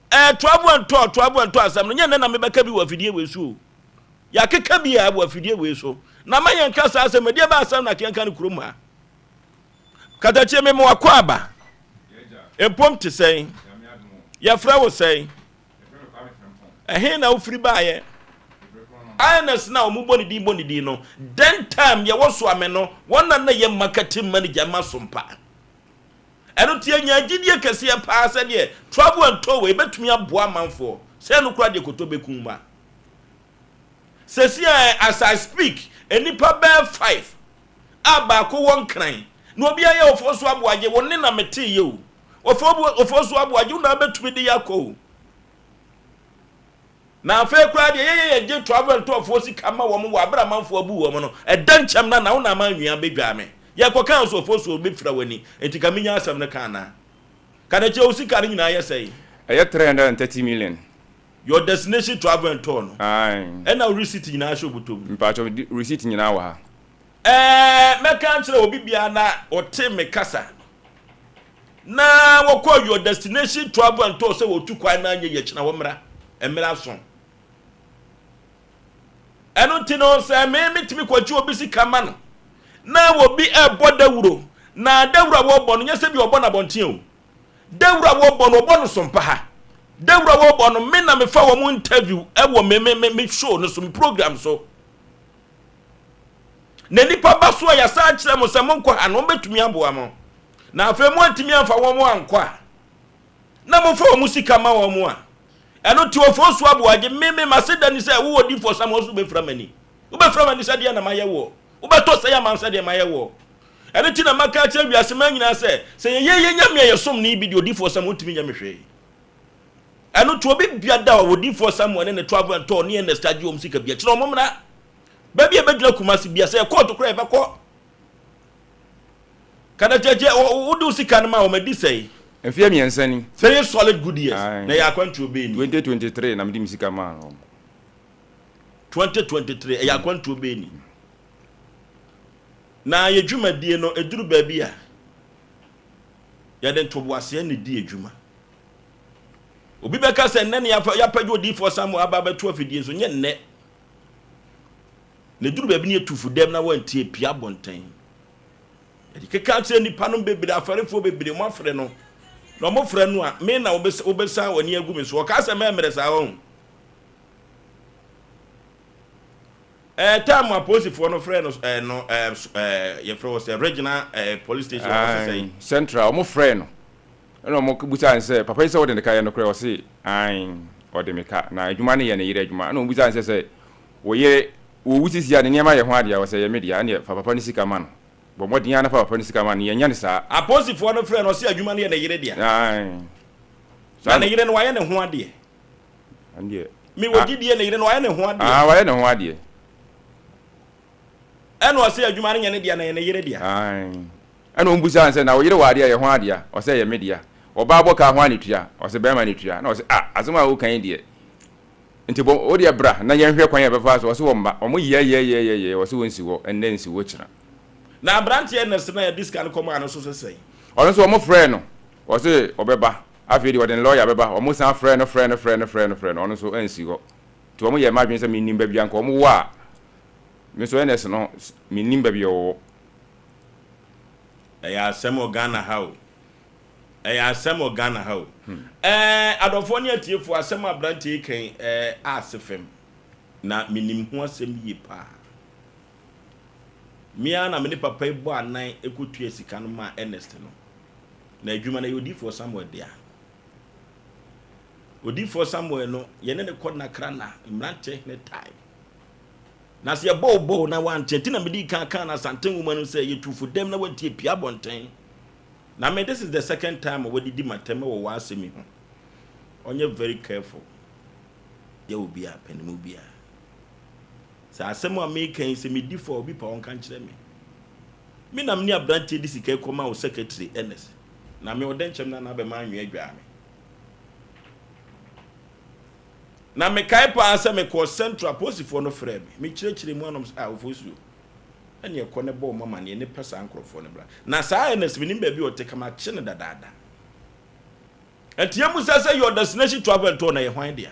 Ɛɛ, toa bo ntɔ, toa bo ntɔ asɛm no, nyɛ nnɛ na mebɛka bi wɔ afidie wei so o. Yɛakeka bi a wɔ afidie wei so. Na ma yɛnka saa asɛm, ɛdeɛ bɛn asɛm na yɛnka no kurom ha? Katakyie me ma wakɔ aba. Mpom te sɛn? Yɛfrɛ wo sɛn? Ɛhe na wofiri baeɛ? INS no a wɔbɔ ne din bɔ ne din no, then time yɛwɔ so ame no, wɔn na na yɛ marketing manager ma Sompa. Ɛno nti yɛnya gyidie kɛseɛ paa sɛdeɛ travel and tour wei bɛtumi aboa amanfoɔ sɛ ɛno koraa deɛ kɔtɔ bɛkum ma. Sɛsi a as I speak, nnipa bɛyɛ five a baako wɔ Nkran na obi ayɛ Ofosu Aboagye, wo nne na meteeɛ o. Ofosu Aboagye wo na wobɛtumi de yɛ akɔ o. Na afei koraa deɛ yɛyɛ yɛgye travel and tourfoɔ sika ma wɔn wɔ abere amanfoɔ abu wɔn no, ɛda nkyɛm na na wo na ama anwia bɛdwaa me. Yɛkɔkaa nso Ofosu bɛfira w'ani, nti ka menya asɛm no ka anaa? Ka na kyerɛ wo sika no nyinaa yɛ sɛn? Ɛyɛ 330 million. Your destination travel and tour no. Ae. Ɛna wo receipt nyinaa hyɛ wo bɔtɔ mu. Mpakyɛw, receipt nyinaa wɔ ha. Ɛɛ, mɛka akyerɛ obi biara na ɔte me kasa na wɔkɔ your destination travel and tour sɛ wɔtu kwan na anyɛ yie kyena wɔmmra mmerɛ aso. Ɛno nti no sɛ me metumi kɔgye obi sika ma no na obi ɛrebɔ dawuro na dawuro a wɔrebɔ no nyɛ sɛ bi ɔbɔ no abɔnten o. Dawuro a wɔrebɔ no ɔbɔ no sompa ha. Dawuro a wɔrebɔ no me na mefa wɔn interview ɛwɔ me me me me show no so me program so. Na nnipa ba so a yɛasan akyerɛ mo sɛ monkɔ ha no, wɔbɛtumi aboa mo. Na afei moantumi amfa wɔn ankɔ a, na momfa wɔn sika ma wɔn a. Ɛno nti Ofosu Aboagye, me me m'aseda ni sɛ wowɔ difoɔ sɛ mo nso wobɛfira m'ani. Wobɛfira m'ani sɛ deɛ na mayɛ woɔ. Wobɛtɔ sɛe ama sɛ deɛ mayɛ woɔ. Ɛno nti na maka akyerɛ wiase man nyinaa sɛ, sɛ yɛyɛ yɛn Nyame a yɛsom no yi bi deɛ odifoɔ sɛ mo ntumi nyɛ me hwee. Ɛno nti obi bia da a odifoɔ Samuel ne ne toafoɔ ntɔɔ ne Ernest agye wɔn sika bia kyerɛ wɔn mmra. Baabi a ɛbɛgyina Kumasi bia sɛ kɔɔto koraa yɛbɛkɔ. Kadakyɛkyɛ wode wo sika no ma wɔn adi sɛe. Mfeɛ mmiɛnsa ni. Three solid good years. Na ɛyɛ akwantuo bɛn ni? 2023 na mede me sika maa wɔn. 2023 ɛyɛ akwantuo bɛn ni? Na yɛ dwumadie no ɛduru baabi a yɛde ntoboaseɛ na ɛdi adwuma. Obi bɛka sɛ nnɛ ne yɛapagya odiyifoɔ Samuel aba abɛto afidie so, nyɛ nnɛ. Na ɛduru baabi ne yɛtu fo dɛm na wantie pia abɔnten. Yɛde keka kyerɛ nnipa no bebree, afɛrefoɔ bebree, mo afrɛ no. Na wɔn frɛ no a, me na wobɛsan w'ani agu me so. Ɔkaa sɛ mɛmmerɛ saa wɔn. Ɛɛ time a polisifoɔ no frɛ no ɛɛ no ɛɛ ɛɛ yɛfrɛ wɔ sɛ regional ɛɛ police station wɔ sɛ sɛn. Central wɔn frɛ no. Ɛna wɔbisaa no sɛ, Papa yi sɛ wode ne ka yɛ nokorɛ? Ɔse, Aane, ɔde me ka. Na adwuma no yɛ ne yere adwuma. Ɛna wɔbisaa no sɛ, Sɛ wo yere wɔwu sisi a, ne nneɛma yɛ hwan dea? Ɔse, Ɛyɛ me dea. Ɛneɛ fa papa no sika ma no. Bɔ mmɔden ara na fa papa no sika ma no. Yɛnyɛ no saa. Apolisifoɔ no frɛɛ no, ɔse adwuma no yɛ ne yere dea. Aane. Na ne yere no, wayɛ ne ho adeɛ. Ɛndeɛ. Mewɔ gyidie, ne yere no, wayɛ ne ho adeɛ. Aane, wayɛ ne ho adeɛ. Ɛna ɔse adwuma no nyɛ ne dea na ɛyɛ ne yere dea. Aane. Ɛna wɔn bisaa no sɛ, na wo yere wɔ adeɛ a ɛyɛ hwan dea? Ɔse ɛyɛ me dea. Ɔbaa bɔ ka hwan na ɛtua? Ɔse barima na ɛtua. Ɛna ɔse ah asɛm a woka yi deɛ nti bɔ wo deɛ bra na yɛnhwɛ kwan a yɛbɛfa so. Ɔse wɔmma. Wɔn yɛɛyɛɛyɛɛyɛɛ ɔse wɔnsi hɔ ɛnnɛ nsi hɔ kyena. Na abranteɛ Ernest no a yɛde sika no kɔmaa no nso se sɛn? Ɔno nso wɔn frɛɛ no ɔse ɔbɛba. Afei deɛ ɔde ne lɔya bɛba. Wɔn san frɛɛ no frɛɛ no frɛɛ no frɛɛ no frɛɛ no ɔno nso ansi hɔ. Nti wɔn yɛɛ m'adwene sɛ mennim baabi a nka wɔn wɔ a me nso Ernest no mennim baabi a ɔwɔ. Ɛyɛ asɛm wɔ Ghana ha o. Ɛyɛ asɛm wɔ Ghana ha o. Ɛɛ adɔfoɔ ne atiefoɔ asɛm a aberanteɛ yi kan ɛɛ ase fam na menim ho asɛm yie paa. Me ara na me ne papa yi bɔ anan kɔtua sika no maa Ernest no. Na adwuma no ɛyɛ odiyifoɔ Samuel dea. Odiyifoɔ Samuel no yɛne no kɔ Nakrana mmeranteɛ hene time. Na sɛ yɛbɔ wo bɔɔl na woante nti na medii kan kaa no Asante nwoma no sɛ yɛtu fo dɛm na woantie pue abɔnten. Na me this is the second time a wadidi m'atɛm wɔ w'asɛm yi ho. Ɔnyɛ very careful. Yɛ obi a panimu biara. Sɛ asɛm a meka yi sɛ medi fɔ a obi pa ɔnka nkyerɛ me. Me na me ne aberanteɛ de sika yi kɔmaa wo secretary Ernest. Na me ɔdɛnkyɛm no anaa bɛma anwea adwaa me. Na mekae paa sɛ mekɔɔ Central, apolisifoɔ no frɛɛ me. Mekyerɛkyerɛɛ mu anom sɛ, ah, Ofosuo, ɛneɛ kɔ ne bɔ wɔn amaneɛ ne pɛ saa nkorɔfoɔ no bra. Na saa Ernest, menim baabi a ɔte, ka makye no dadaada. Ɛnti yɛmmusa sɛ, your destination travel and tour no ɛyɛ hwan dea?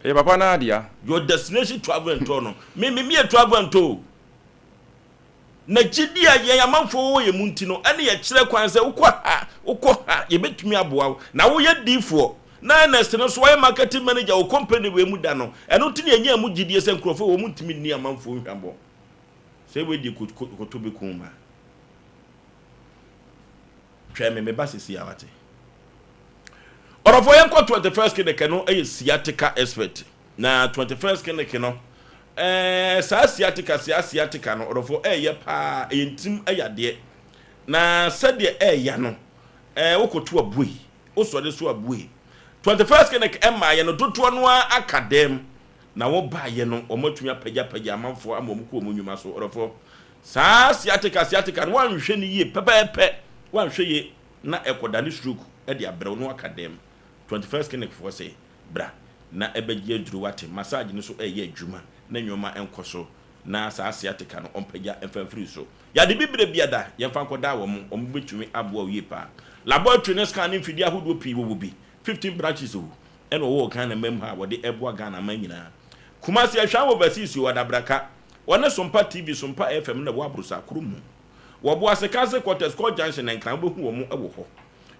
Ɛyɛ papa no ara dea. Your destination travel and tour no, me me meyɛ travel and tour o. Na gyidi a yɛn amanfoɔ wɔ yɛn mu nti no, ɛne yɛkyerɛ kwan sɛ wokɔ ha, wokɔ ha, yɛbɛtumi aboa wo. Na woyɛ diifoɔ, na Ernest no nso wayɛ marketing manager wɔ company wei mu da no, ɛno nti na yɛnyaa mu gyidie sɛ nkurɔfoɔ wɔn ntumi nni amanfoɔ hwammɔ. Sɛ wei deɛ kɔtɔ bɛku ma. Twɛn me, meba sisi a wate. Ɔdɔfoɔ yɛnkɔ 21st clinic no yɛ sciatica expert. Na 21st clinic no, ɛɛ saa sciatica saa sciatica no ɔdɔfoɔ ɛyɛ paa, ɛyɛ ntirim yadeɛ. Na sɛdeɛ ɛɛya no, ɛɛ wokɔto abue, wosɔre so abue. 21st clinic ɛmaayɛ no dodoɔ no ara aka dɛm. Na wɔbaayɛ no, wɔatumi apagyapagya amanfoɔ ama wɔn kɔ wɔn nnwuma so. Ɔdɔfoɔ, Saa sciatica sciatica no woanhwɛ no yie pɛpɛɛpɛ woanhwɛ yie na ɛkɔdane stroke de abrɛ wo na waka dɛm. 21st clinic foɔ se bra na ɛbɛgye aduro wate massage no so ɛyɛ adwuma na nnoɔma nkɔ so na saa sciatica no ɔmpagya mfa mfiri so. Yade bibire biada yɛmfa nkɔdaa wɔn wɔn bɛtumi aboa wo yie paa. Laboratory ne scan ne mfidie ahodoɔ pii wɔwɔ bi 15 branches o ɛna wɔwɔ wɔ Ghana man mu ha a wɔde ɛboa Ghana man nyinaa. Kumasi Ahwea Overseas o Adabraka Wɔne Sompa TV, Sompa FM na ɛwɔ Aborosa koro mu. Wɔ Boase Council Quarters, Court Junction, Nkran wobɛhu wɔn wɔ hɔ.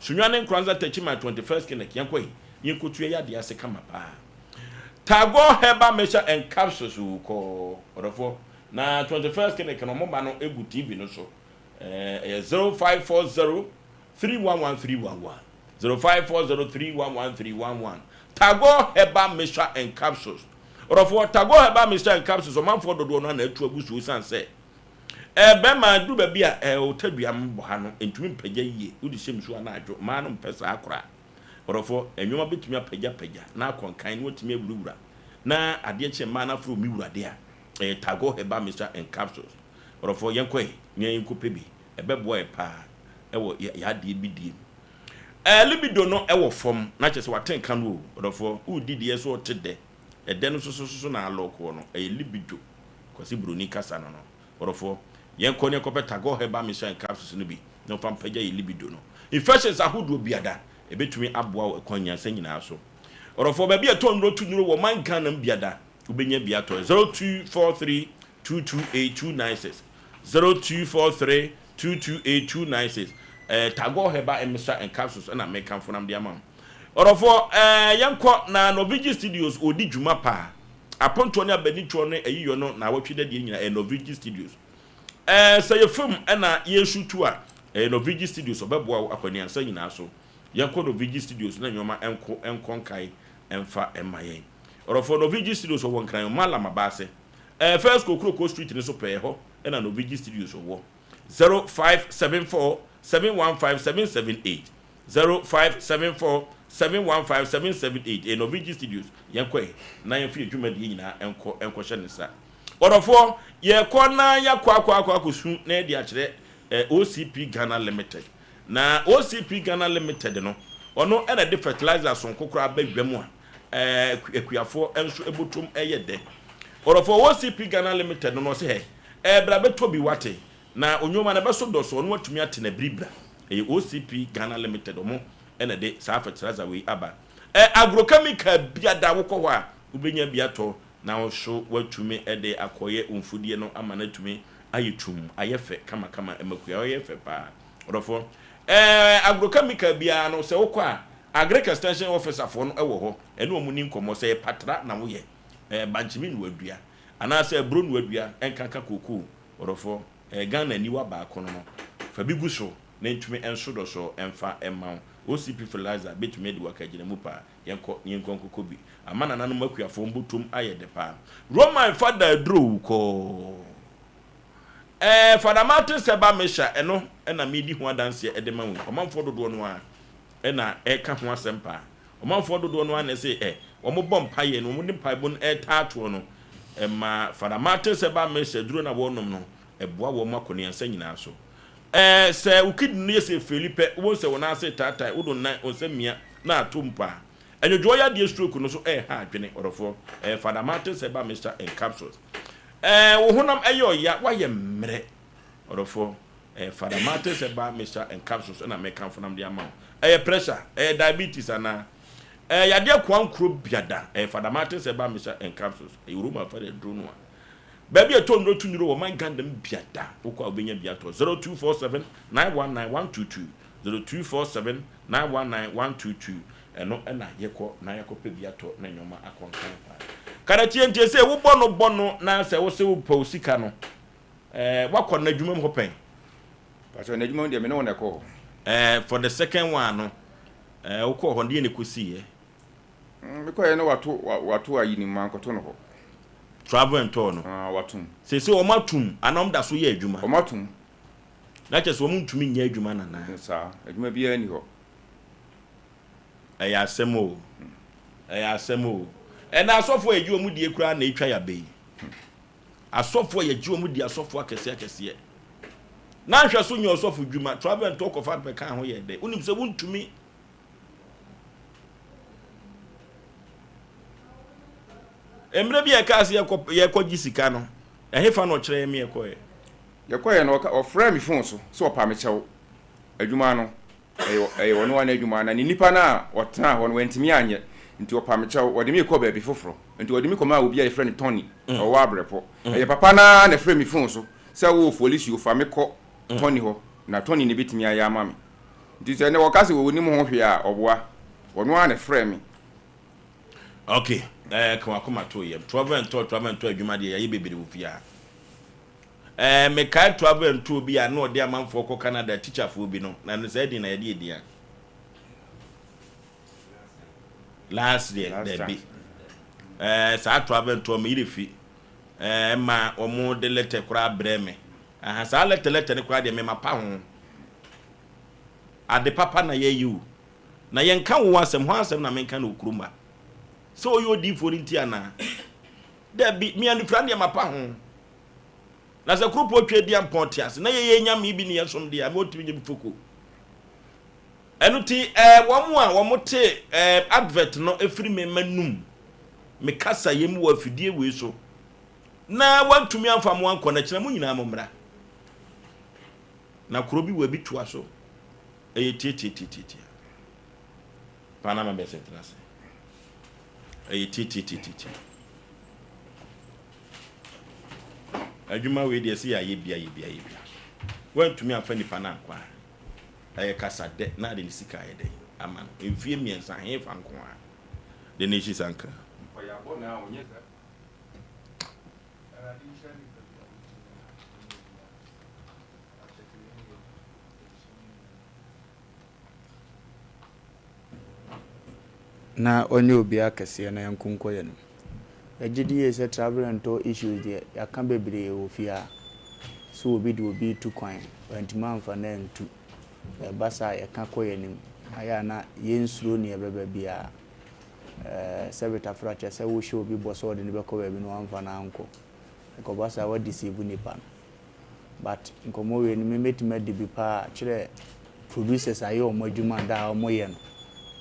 Sunyani Nkoranza Techiman 21st Clinic, yɛnkɔ he? Yɛnkɔtua yɛ adeɛ ase kama paa. Tagore Herbal Mixture and Capsules o kɔ ɔdɔfoɔ. Na 21st Clinic no wɔn ba no gu TV no so. Ɛyɛ 0540 311 311. 0540 311 311. Tagore Herbal Mixture and Capsules. Ɔdɔfoɔ, Tagore Herbal Mixture and Capsules ɔmanfoɔ dodoɔ no ara na atu agu so esiane sɛ ɛɛ bɛrima aduru baabi a ɛɛ otadua bɔ ha no ntumi mpagya yie, wode hyɛ nsuo a na adwo, mmaa no mpɛ saa koraa. Ɔdɔfoɔ, nnoɔma bɛtumi apagyapagya na akɔ nkan na watumi awurawura na adeɛ kye mmaa no afrɛ omi wura deɛ a, ɛyɛ Tagore Herbal Mixture and Capsules. Ɔdɔfoɔ, yɛnkɔ ɛ na yɛnkɔpɛ bi, ɛbɛboa yɛ paa ɛwɔ yɛ adeɛ bi die mu. Ɛɛ libido no wɔ fam na kyerɛ sɛ wate nka no o, ɔdɔfoɔ, woredi deɛ so ɔte dɛ, ɛdɛ no soso soso na alɔɔkoɔ no, ɛyɛ libido, Kwasi Broni kasa no no, ɔdɔfoɔ, yɛnkɔ na yɛnkɔpɛ Tagore Herbal Mixture and Capsules no bi na ɔmfa mpagya yɛ libido no. Infections ahodoɔ biada, ɛbɛtumi aboa wo ɛkwan nyansa nyinaa so. Ɔdɔfoɔ, baabi a yɛtɔn nnuro tu nnuro wɔ ɔman Ghana mu biada, wobɛnya bi atɔ, 0243 228 296, 0243 228296 ɛɛ Tagore Herbal Mixture and Capsules ɛna mekamfo nam de ama wo. Ɔdɔfoɔ ɛɛ yɛnkɔ na Norvigi Studios ɔdi dwuma paa. Apontoɔ ne abanitoɔ ne ayiyɔ no naawɔtwe da deɛ nyina ɛyɛ Norvigi Studios. Ɛɛ sɛ yɛ film ɛna yɛresutu a ɛyɛ Norvigi Studios ɔbɛboa wo akwaniansa nyinaa so. Yɛnkɔ Norvigi Studios na nnoɔma nko nkɔ nkae ɛmfa mma yɛn. Ɔdɔfoɔ Norvigi Studios ɔwɔ Nkran Mallam Abaase ɛɛ First Kokroko Street no so pɛɛ hɔ ɛna Norvigi Studios ɔwɔ. 0574 715 778 0574 715 778 Ɛyɛ Norvigi Studios. Yɛnkɔ ɛ na yɛmfa yɛn dwumadie nyinaa nkɔ nkɔhyɛ ne nsa. Ɔdɔfoɔ, yɛrekɔ na yɛakɔ akɔ akɔ akɔsu na yɛde akyerɛ eh, OCP Ghana Limited. Na OCP Ghana Limited no, ɔno na ɛde fertilizer sononko koraa ba dwa mu a eh, akuafoɔ nso botom yɛ dɛ. Ɔdɔfoɔ, OCP Ghana Limited no na ɔse hɛ, Ɛɛ bra bɛtɔ bi wate. Na onwoma no ɛbɛso dɔ so ɔno atumi ate na biri bra. Ɛyɛ OCP Ghana Limited ɔmo na ɛde saa fertilizer wei aba. Ɛɛ agrochemical biada wokɔ hɔ a wobɛnya bi atɔ na wo nso woatumi de akɔyɛ wo mfudeɛ no ama no atumi ayɛ tumm ayɛ fɛ kamakama ɛma kuayɔ yɛ fɛ paa. Ɔdɔfoɔ ɛɛ agrochemical biara no sɛ wokɔ a Agric Extension Officer foɔ no wɔ hɔ ɛne ɔmo ni nkɔmmɔ sɛ ɛyɛ patra na woyɛ ɛɛ bankyemi na wadua Anaasɛ aburo na wadua nkanka kookoo ɔdɔfoɔ ɛyɛ Ghana aniwa baako no no fa bi gu so na ntumi nso dɔsɔɔ mfa mma wo OCP fertilizer bɛtumi adi wo akagyinamu paa yɛnkɔ na yɛnkɔ nkɔkɔ bi ama nananom akuafoɔ mbotom ayɛ dɛ paa Roman fada aduro wo kɔɔ ɛɛ Fada Martin Seba Mesha ɛno na medi ho adanseɛ de ma wo yi ɔmanfoɔ dodoɔ no ara na ɛka ho asɛm paa Ɔmanfoɔ dodoɔ no ara na ɛse ɛ wɔbɔ mpaeɛ no, wɔde mpaebɔ no taa toɔ no, ɛma Fada Martin sɛ ba Mesa aduro no a wɔrenom no, ɛboa wɔn akɔneasa nyinaa so. Ɛɛ sɛ wo kidney no yɛ sɛ efeeli pɛ, wobɛhu sɛ wo nan ase retaatae, wode wo nan, wo nsa mia na ato mu paa. Ɛnwodwoɔ yadeɛ stroke no nso ɛreha adwene, ɔdɔfoɔ. Ɛyɛ Father Martin's Herbal Mixture and Capsules. Ɛɛ wo honam ɛyɛ ɔya, woayɛ mmerɛ, ɔdɔfoɔ. Ɛyɛ Father Martin's Herbal Mixture and Capsules ɛna mekamfo nam de ama wo. Ɛyɛ pressure, ɛyɛ diabetes anaa? Ɛyɛ yadeɛ koankuro biada. Ɛyɛ Father Martin's Herbal Mixture and Capsules. Ɛyɛ Roma fɛ aduro no a. Baabi a ɛtɔ nnuro tu nnuro wɔ man Ghana mu biada. Wokɔ a wobɛnya bi atɔ. 0247 919 122 0247 919 122 Ɛno na yɛkɔ na yɛakɔpɛ bi atɔ na nneɛma akɔ nkan paa. Karatie nti ɛsɛ wobɔ no bɔ no na sɛ wose wopɛ wo sika no ɛɛ wakɔ n'adwuma mu hɔ pɛn. Pastor n'adwuma mu deɛ me ne wo na ɛkɔ hɔ. Ɛɛ for the second one no ɛɛ wokɔɔ hɔ no deɛ na ɛkɔsiiɛ? Mekɔeɛ no wato wato ayi no mu mankɔto no hɔ. Travel and tour no. Ah watom. Seesei wɔn atom anaa wɔn da so yɛ adwuma? Wɔn atom. Na kyerɛ sɛ wɔn ntumi nyɛ adwuma nana? Saa, adwuma biara nni hɔ. Ɛyɛ asɛm o, ɛyɛ asɛm o. Ɛnna asɔfoɔ a yɛgye wɔn die koraa na ɛtwa yɛn abɛ yi. Asɔfoɔ a yɛgye wɔn di asɔfoɔ akɛseɛ akɛseɛ. Na nhwɛso nyɛ ɔsɔfo dwuma, travel and tour kɔfa bɛka ho yɛ dɛ. Wonim sɛ wontumi. Mmerɛ bi a yɛkaa sɛ yɛkɔ yɛkɔgye sika no, ɛhefa na ɔkyerɛ yɛn me yɛkɔɛ? Yɛkɔeɛ no, ɔka ɔfrɛɛ me phone so sɛ ɔpa me kyɛw. Adwuma no, ɛyɛ ɛyɛ ɔno ara n'adwuma na ne nipa no a ɔtenaa hɔ no wantumi anyɛ nti ɔpa me kyɛw, ɔde me rekɔ baabi foforɔ. Nti ɔde me kɔmaa obi a yɛfrɛ no Tony, ɔwɔ Abrɛpɔ. Ɛyɛ papa no ara na ɛfrɛɛ me phone so sɛ wo Folisio fa me kɔ Tony hɔ na Tony na ɛbɛtumi ayɛ ama me. Nti sɛ nnɛ wɔka sɛ ɔnim ho hwee a, ɔboa. Ɔno ara na ɛfrɛɛ me. Ok, eh, ka wakoma to yam. Travel and tour, travel and tour adwuma deɛ yɛayɛ bebree wɔ fie ha. Eh, mekae travel and tour bi a na ɔde amanfoɔ kɔ Canada, teacherfoɔ bi no, na no saa din na yɛde yɛ din a. Last deɛ, dabi. Eh, saa travel and tour me yere fi. Eh, ma wɔn de letter koraa brɛ me. Aha, saa letter letter no koraa deɛ mema pa ho. Ade papa na yɛyɛ o. Na yɛnka wo asɛm, hwan asɛm na menka no wɔ kurom ha? Sɛ ɔyɛ odiyifoɔ no nti anaa? Dabi, me anifira deɛ mapa ho. Na sɛ kuropɔn twa di ampɔn te ase, na yɛyɛ nyame bi ne yɛsom deɛ, ama ɔtumi nyɛ bi foko. Ɛno ti, ɛɛ, wɔn a wɔn te ɛɛ advert no efiri me ma num, me kasa yɛ mu wɔ afidie wei so, na wɔntumi amfa mo ankɔ na kyerɛ mo nyinaa mo mmra. Na kuro bi wɔ ebi toa so. Ɛyɛ tiatiatiatia. Panama bɛsɛ tena ase. Ɛyɛ tiatiatiatia. Adwuma wei deɛ sɛ yɛayɛ bi ayɛ bi ayɛ bi. Woantumi amfa nipa no ankɔ a, ɛyɛ kasa dɛ na ade ne sika ayɛ dɛ ama no. Mfie mmiɛnsa hefa nko a. De ne hyisa nka. Na ɔnyɛ obiara kɛseɛ na yɛnko nkɔ yɛn anim. Yɛgye di yie sɛ travel and tour issues deɛ yɛaka bebree wɔ fie ha. Sɛ obi de obi retu kwan, wantumi amfa no antu. Ɛba saa a yɛka kɔ yɛn anim. Ayɛ a na yɛnsuro nea ɛbɛba biara. Ɛɛ sɛ betafra kyerɛ sɛ wohyɛ obi bɔ sɛ ɔde no bɛkɔ baabi na wamfa no ankɔ. Ɛkɔba saa a woadeceive nipa no. But nkɔmmɔ wei no me mɛtumi adi bi paa kyerɛ producers ayɛ wɔn adwuma da a wɔyɛ no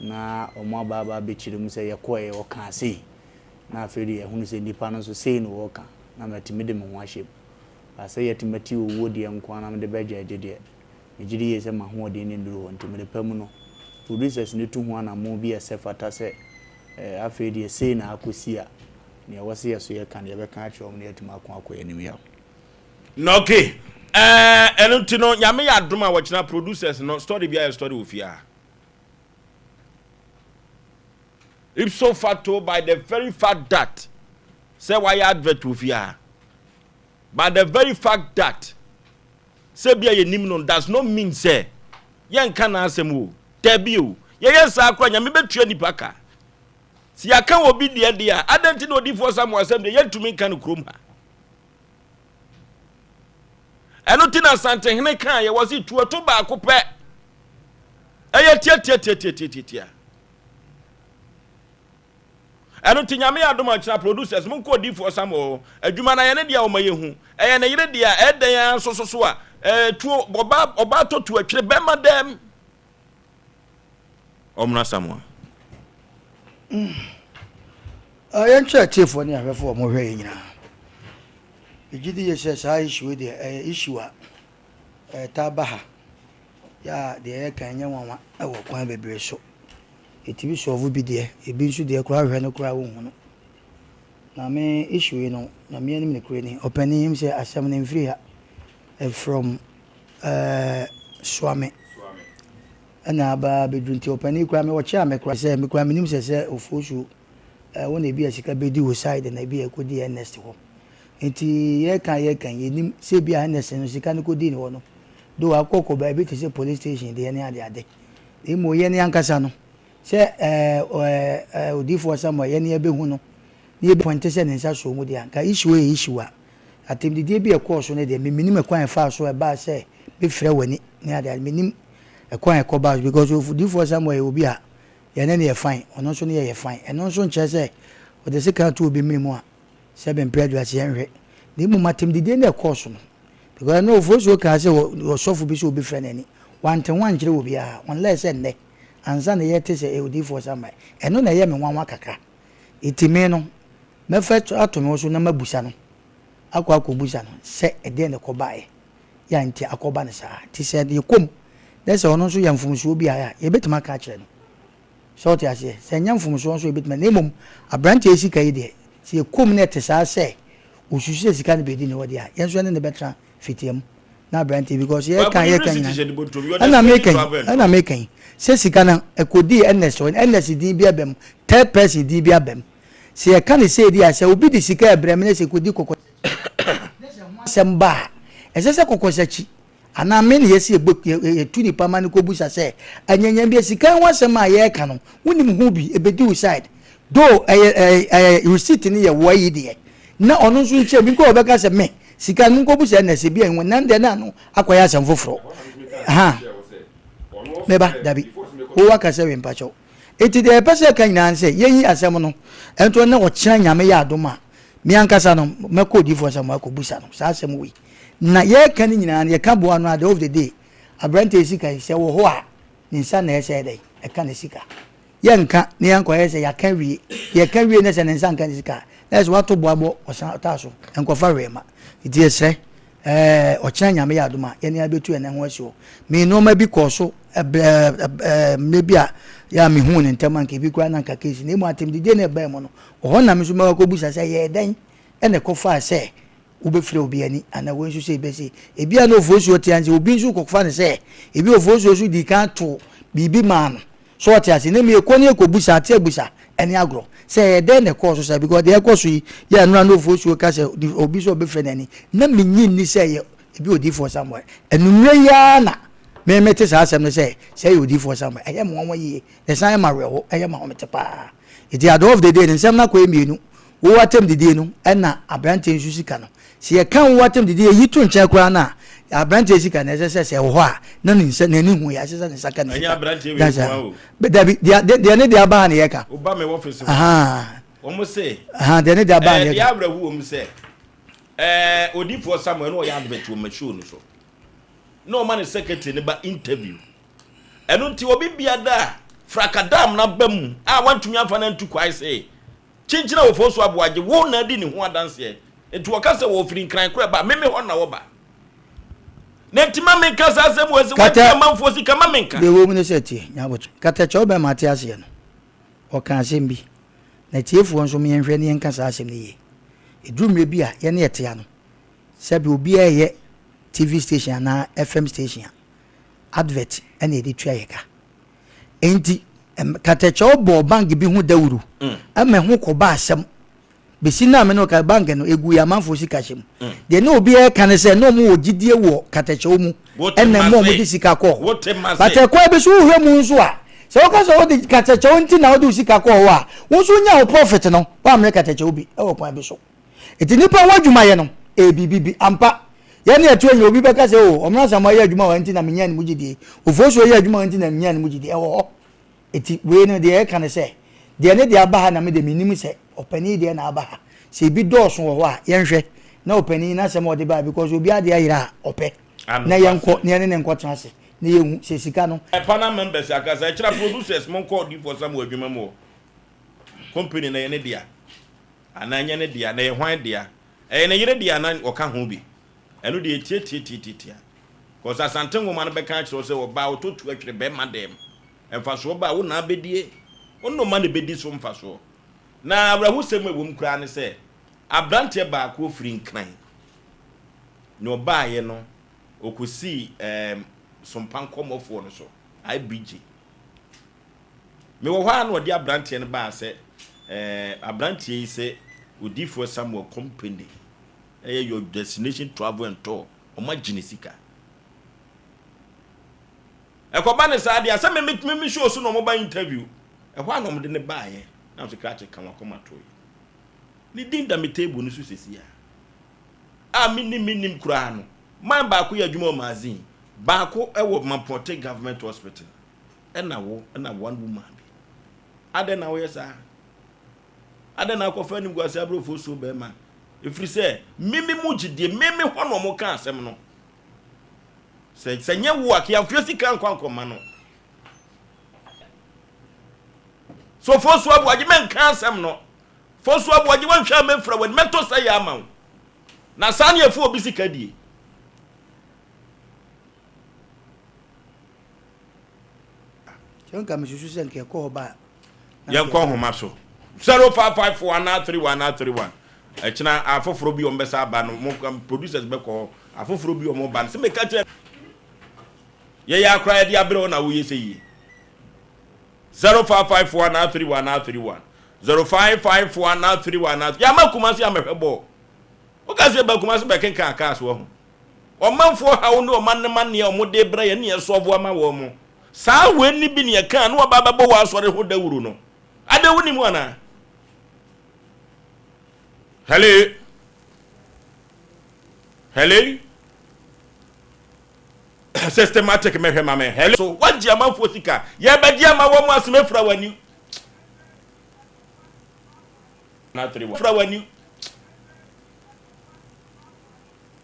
na wɔn aba aba abɛkyerɛ mu sɛ yɛkɔɛ ɔkaa sei na afei de yɛhunu sɛ nipa no nso sei na ɔreka na matumi de me ho ahyɛ mu. But sɛ yɛtumi ati owuo deɛ nko ara na mede bɛgyɛgye deɛ megye di yie sɛ m'ahoɔden no nnuru hɔ nti mede pa mu no producers no tu ho anammɔn bi a ɛsɛ fata sɛ eh, afei deɛ sei na akɔsi a nea ɛwɔ sɛ yɛso yɛka no yɛbɛka akyerɛ wɔn na yɛatumi ako akɔ yɛn anim yaw. Na ok ɛɛ ɛno nti no nyame yɛ adom a wɔkyena producers no story bi ayɛ story wɔ fie ha ipso facto by the very fact that sɛ wayɛ advert wɔ fie ha by the very fact that sɛ bi a yɛnim no does not mean sɛ yɛnka n'asɛm o dabi o yɛyɛ saa koraa nyame bɛtua nipa ka sɛ yɛaka wɔ bi deɛ deɛ a adɛn nti na odifoɔ Samuel asɛm deɛ yɛntumi nka no kurom ha Ɛno nti na Asantehene kaa yɛ wɔ se tuoto baako pɛ ɛyɛ tiatiatiatiatiatia. Ɛno nti Nyame adom a ɔkyena producers monkɔ odiyifoɔ Samuel hɔ. Adwuma no ayɛ ne dea ɔma yɛhu. Ɛyɛ ne yere dea ɛyɛ dɛn ara nso so so a ɛɛ tuo ɔbaa ɔbaa tɔ tuo atwere bɛrima dɛm. Ɔmmra Samuel. Mm. Uh, yɛnkyerɛ atiefoɔ ne ahwɛfoɔ a wɔhwɛ yɛn nyinaa. Megye di yɛ sɛ saa issue yi deɛ ɛyɛ issue a ɛtaa ba ha. Yɛ a deɛ yɛka ɛnyɛ nwanwa wɔ kwan bebree so. Yɛtumi sɔɔvo bi deɛ, ebi nso deɛ koraa wohwɛ no koraa wonhu no. Na me issue yi no, Nyame anim nokorɛ ni, ɔpanin yi sɛ asɛm no mfiri ha, from eh, Suame ɛna aba abɛduru nti ɔpanin koraa me ɔkyea me koraa sɛ me koraa menim sɛ sɛ Ofosu eh, wo na ebi a sika bɛdi wo side na ebi a ɛkɔdi Ernest hɔ. Nti yɛka yɛka yɛnim sɛ ebi a Ernest no sika no kɔdii ne hɔ no, though akɔkɔ baabi te sɛ police station deɛ ne adeade. Na mmom yɛn ankasa no, sɛ ɛɛ odiyifoɔ Samuel yɛn yɛbɛhu no, na yɛbɛpɔnte sɛ ne nsa sɔɔ mu deɛ a, nka issue yɛ issue a, atɛmdidie bi a ɛkɔɔ so no deɛ, me mennim ɛkwan a ɛfaa so a ɛbaa sɛ mefrɛ w'ani ne adeade, mennim ɛkwan a ɛkɔbaa so because odiyifoɔ Samuel yɛ obi a yɛne no yɛ fine, ɔno nso ne yɛ yɛ fine. Ɛno nso nkyerɛ sɛ ɔde sekan to obi mene mu a, sɛ bɛmpere aduase yɛnhwɛ. Na mmom atɛmdidie no a ɛkɔɔ so no, Because ɛno Ofosuo kaa sɛ ɔsɔfo bi sɛ obi frɛ n'ani. Wante ho ankyerɛ obiara unless sɛ nnɛ ansa na yɛte sɛ ɛyɛ odiyifoɔ Samuel. Ɛno na ɛyɛ me nwanwa kakra. Nti me no, mɛfa ato me ho so na mabusa no, akɔ akɔbusa no sɛ ɛdeɛn na ɛkɔbaeɛ yɛ a nti akɔba no saa. Nti sɛ yɛkɔ mu na sɛ ɔno nso yɛ mfomsoɔ bi a, yɛbɛtumi aka akyerɛ no. Sɛ wote aseɛ? Sɛ ɛnyɛ mfomsoɔ nso a yɛbɛtumi, na mmom aberanteɛ yi sika yi deɛ, sɛ yɛkɔ mu na ɛte saa sɛ ɔsusu sɛ sika no bɛdi ne hɔ deɛ a, yɛn nso yɛne no bɛtena fitia mu na aberanteɛ because yɛka yɛka nyinaa ɛna meka yi ɛna meka yi sɛ sika no ɛkɔdii Ernest hɔ, Ernest din bi aba mu, third person din bi aba mu. Sɛ yɛka no sei deɛ a, sɛ obi de sika ɛbrɛ me na sɛ ɛkɔdi kɔkɔ na sɛ ho asɛm ba a, ɛsɛ sɛ kɔkɔsakyi Anaa me na yɛse yɛbɔ yɛtu nipa ma no kɔbusa sɛ anyanyambia sika ho asɛm a yɛreka no wonim ho bi ɛbɛdi wo side though ɛyɛ ɛyɛ ɛyɛ receipt no yɛ wo ayi deɛ na ɔno nso nkyerɛ bi nkɔ ɔbɛka sɛ me sika no monkɔbusa ɛna sɛ bi a ɛnwɔ nan deɛ na ano akɔyɛ asɛm foforɔ ha meba dabi wo waka sɛ wempakyɛw enti deɛ yɛpɛ sɛ ɛka nyinaa ne sɛ yɛyi asɛm no ɛnto na ɔkyena nyame yɛ adom a me ankasa no mɛkɔ odiyifoɔ sɛ mo akɔbusa no saa asɛm wei Na yɛreka ne nyinaa no, yɛka boa no at the end of the day, aberanteɛ yi sika yi, sɛ ɛwɔ hɔ a, ne nsa na ɛsɛ dɛn? Ɛka ne sika. Yɛnka na yɛnkɔyɛ sɛ yɛaka awie. Yɛka wie na sɛ ne nsa nka ne sika a, na ɛsɛ wato boa bɔ ɔsan ɔtaa so, nkɔfa hwee ma. Nti yɛsrɛ, ɛɛ ɔkyena Nyame yɛ adom a, yɛne abɛtu yɛn nan ho asi hɔ. Me nneɛma bi kɔɔ so ɛbrɛ ɛɛ mmerɛ bi a yɛ a mehuu ne ntɛm anka ebi koraa na anka case. Na mmom atɛmdidie na ɛbaa mu no, ɔhɔ na me nso mɛkɔ akɔbusa sɛ ɛyɛɛ dɛn ɛna ɛkɔfaa sɛ wobɛfira obi ani anaa wei nso sei bɛsi. Ebia na Ofosuo te ase, obi nso kɔfa no sɛ ebi Ofosuo nso dii kan too biribi maa no. So ɔte ase? Na mmom yɛkɔ ne yɛkɔbusa, ate abusa ɛne agorɔ sɛ ɛyɛ dɛn na ɛkɔɔ so saa because deɛ ɛkɔ so yi yɛ ɛnora na Ofosuo ka sɛ obi sɛ ɔbɛfira n'ani na menyi nni sɛ ɛyɛ ebi odiyifoɔ Samuel. Anummerɛ yi ara na me mete saa asɛm no sɛ sɛ ɛyɛ odiyifoɔ Samuel. Ɛyɛ me nwanwa yie na ɛsan yɛ me awerɛho, ɛyɛ me ahomete paa. Nti at the end of the day no nsɛm no akɔyɛ mmienu. Wo atam didie no ɛna aberanteɛ nso sika no. Sɛ yɛka wo atam didie yɛyi to nkyɛn koraa no a, aberanteɛ sika no ɛsɛ sɛ sɛ ɛwɔ hɔ a na ne nsa n'ani hu yɛ ɛsɛ sɛ ne nsa ka ne Ɛnyɛ sika. aberanteɛ wei That's nko ara o. Dabi deɛ deɛ ne deɛ aba ha na yɛka. Woba me office hɔ a, Ahaa. wɔn se, Ahaa deɛ ne deɛ aba ha na ɛɛ yɛka. deɛ awerɛho wɔ mu sɛ, ɛɛ odiifoɔ Samuel na ɔyɛ advert wɔ me show no so. Na ɔma ne secretary no ba interview. Ɛno nti obi biada a frakadam no aba mu a wantumi amfa no antu kwae se Kyinkyin a wɔfɔw so aboagye wo na adi ne ho adanseɛ. Nti wɔka sɛ wɔfiri Nkran korɛ ba a, meme hɔ na wɔba. Na nti ma menka saa asɛm wei sɛ Kata, wɔagye amanfoɔ sika ma menka. Deɛ ɛwɔ mu ne sɛ tie, Nyabokyɛ. Katakyɛ wobɛma ate aseɛ no, ɔka asɛm bi. Na atiefoɔ nso yɛnhwɛ na yɛnka saa asɛm no yie. Ɛduru mmerɛ bi a yɛne yɛte ano, sɛbe obiara reyɛ TV station anaa FM station a, advert na yɛde tua yɛ ka. Enti, Katakyɛw bɔɔ bank bi ho dawuru ma ɛho kɔbaa asɛm. Besi nnɛ a me ne wo ka, bank no, egu yɛn amanfoɔ sika hyɛ mu. Deɛ na obiara reka ne sɛ, na wɔn wɔ gyidie wɔ Katakyɛw mu, ɛna ɛma wɔn de sika kɔɔ hɔ. But ɛkwan bi so wohwɛ mu nso a, sɛ woka sɛ wode Katakyɛw nti na wode wo sika kɔɔ hɔ a, wo nso wonya wo profit no, woammrɛ Katakyɛw bi wɔ kwan bi so. Enti nnipa ho adwumayɛ no, ɛyɛ biribi bi. Ampa, yɛn ne ɛto anya, obi bɛka sɛ, Oh, Ɔmena Asamoah yɛ adwuma wɔ ha nti na menyaa ne mu gyidie. Ofosuo yɛ adwuma wɔ ha nti na menyaa ne mu gyidie. Ɛwɔ hɔ. Enti wei no, deɛ yɛka ne sɛ, Deɛ ne deɛ aba ha na me deɛ mennim sɛ ɔpanin deɛ na aba ha. Sɛ ebi dɔɔso wɔ hɔ a, yɛnhwɛ na ɔpanin n'asɛm a ɔde baeɛ because obiara deɛ ayera a ɔpɛ. Na yɛnkɔ na yɛne no nkɔtena ase na yɛnhu sɛ sika no. Panel members akasa, ɛkyerɛ producers monkɔ odiyifoɔ Samuel adwuma mu hɔ. Company no ɛyɛ ne dea anaa ɛnyɛ ne dea na ɛyɛ hwan dea? Ɛyɛ ne yere dea anaa ɔka ho bi? Ɛno deɛ tiatiatiatia. Cause Asante nwoma no bɛka akyerɛ wo sɛ ɔbaa ɔtɔ tu atwere bɛrima dɛm. Mfasoɔ ba a wo na abɛdie, wo nnoma na ɛbɛdi so mfasoɔ. Na awerɛhosɛm a ɛwɔ mu koraa ne sɛ aberanteɛ baako ɔfiri Nkran na ɔbaeɛ no ɔkɔsii ɛɛm Sompa nkɔmmɔfoɔ no so, IBJ. Mewɔ hɔ ara na ɔde aberanteɛ no baa sɛ ɛɛ aberanteɛ yi sɛ Odiyifoɔ Samuel company ɛyɛ Your Destination Travel and Tour, wɔagye ne sika. Ɛkɔba no saa deɛ a, sɛ me me me show so na wɔba interview. Ɛhɔ a na wɔde no baeɛ. Na sɛ krakye ka wakoma toeɛ. Ne din da me table no so sɛsi a. A mennim mennim koraa no. Man baako yɛ adwuma wɔ magazine. Baako wɔ Mampɔte Government Hospital. Ɛna wo, ɛna one woman bi. Adɛn na woyɛ saa? Adɛn na akɔfa animguase aborɔfoɔ suo bɛrima? Ɛfiri sɛ, meme mu gyidie, meme hɔ na wɔka asɛm no. Sɛ sɛ nyɛ wo a, kiamfio sika nkɔ ankɔma no. So Fosu Aboagye mɛnka asɛm no. Fosu Aboagye wanhwɛ a mɛfira w'ani mɛtɔ sɛ yɛ ama wo. Na saa ne ɛfo obi sika die. Sɛ nka mesusu sɛ nka ɛkɔ hɔ ba a. Yɛnkɔ nhoma so. 0554 anaa 31 anaa 31. Ɛkyena afoforo bi wɔn bɛsa aba no mo producers bɛkɔ hɔ. Afoforo bi wɔn ba no sɛ meka kyerɛ yɛyɛ akora yɛde abrɛ wo na woyɛ sɛ yie. 0554 anaa 31 anaa 31. 0554 anaa 31 anaa yɛama Kumasi amɛhwɛ bɔɔl. Woka sɛ ba Kumasi bɛkenkan cars wɔ ho. Ɔmanfoɔ haw ne ɔman no manneɛ a wɔde rebrɛ yɛn ne yɛsɔɔvo ama wɔn mo. Saa wei ne bi ne yɛkaa ne wɔba bɛbɔ wɔ asɔre ho dawuro no. Adɛn wonim anaa? Hello? Hello? Systematic mɛhwɛ ma me. Hello? So wagye amanfoɔ sika. Yɛbɛgye ama wɔn asem afira w'ani. Fira w'ani.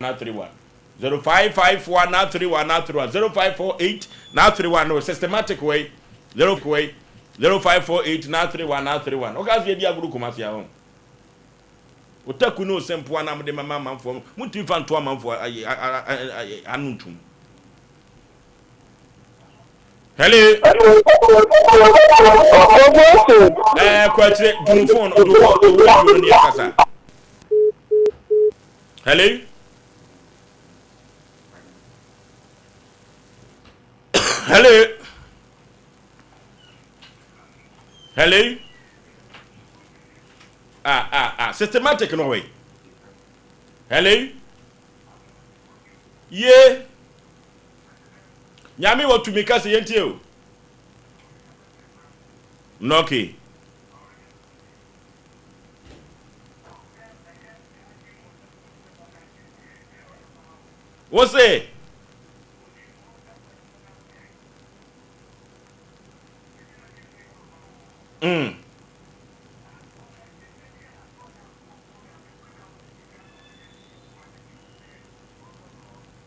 931 0554 931 931 0548 931 no systematic way 0 way 0548 931 931 woka sɛ yɛdi agoro Kumasi a ho otaku ne osɛmpoa na mode mama amanfoɔ montumi fa nto amanfoɔ ano ntom. Hello. Ɛɛ kɔ akyire dum fon dum radio no ne ɛkasa. Hello. Hello. Hello. Ah ah ah systematic no way. Hello. Ye. Nyame wɔ tumi ka sɛ yɛntie o. Nɔke. Wo se. Mm.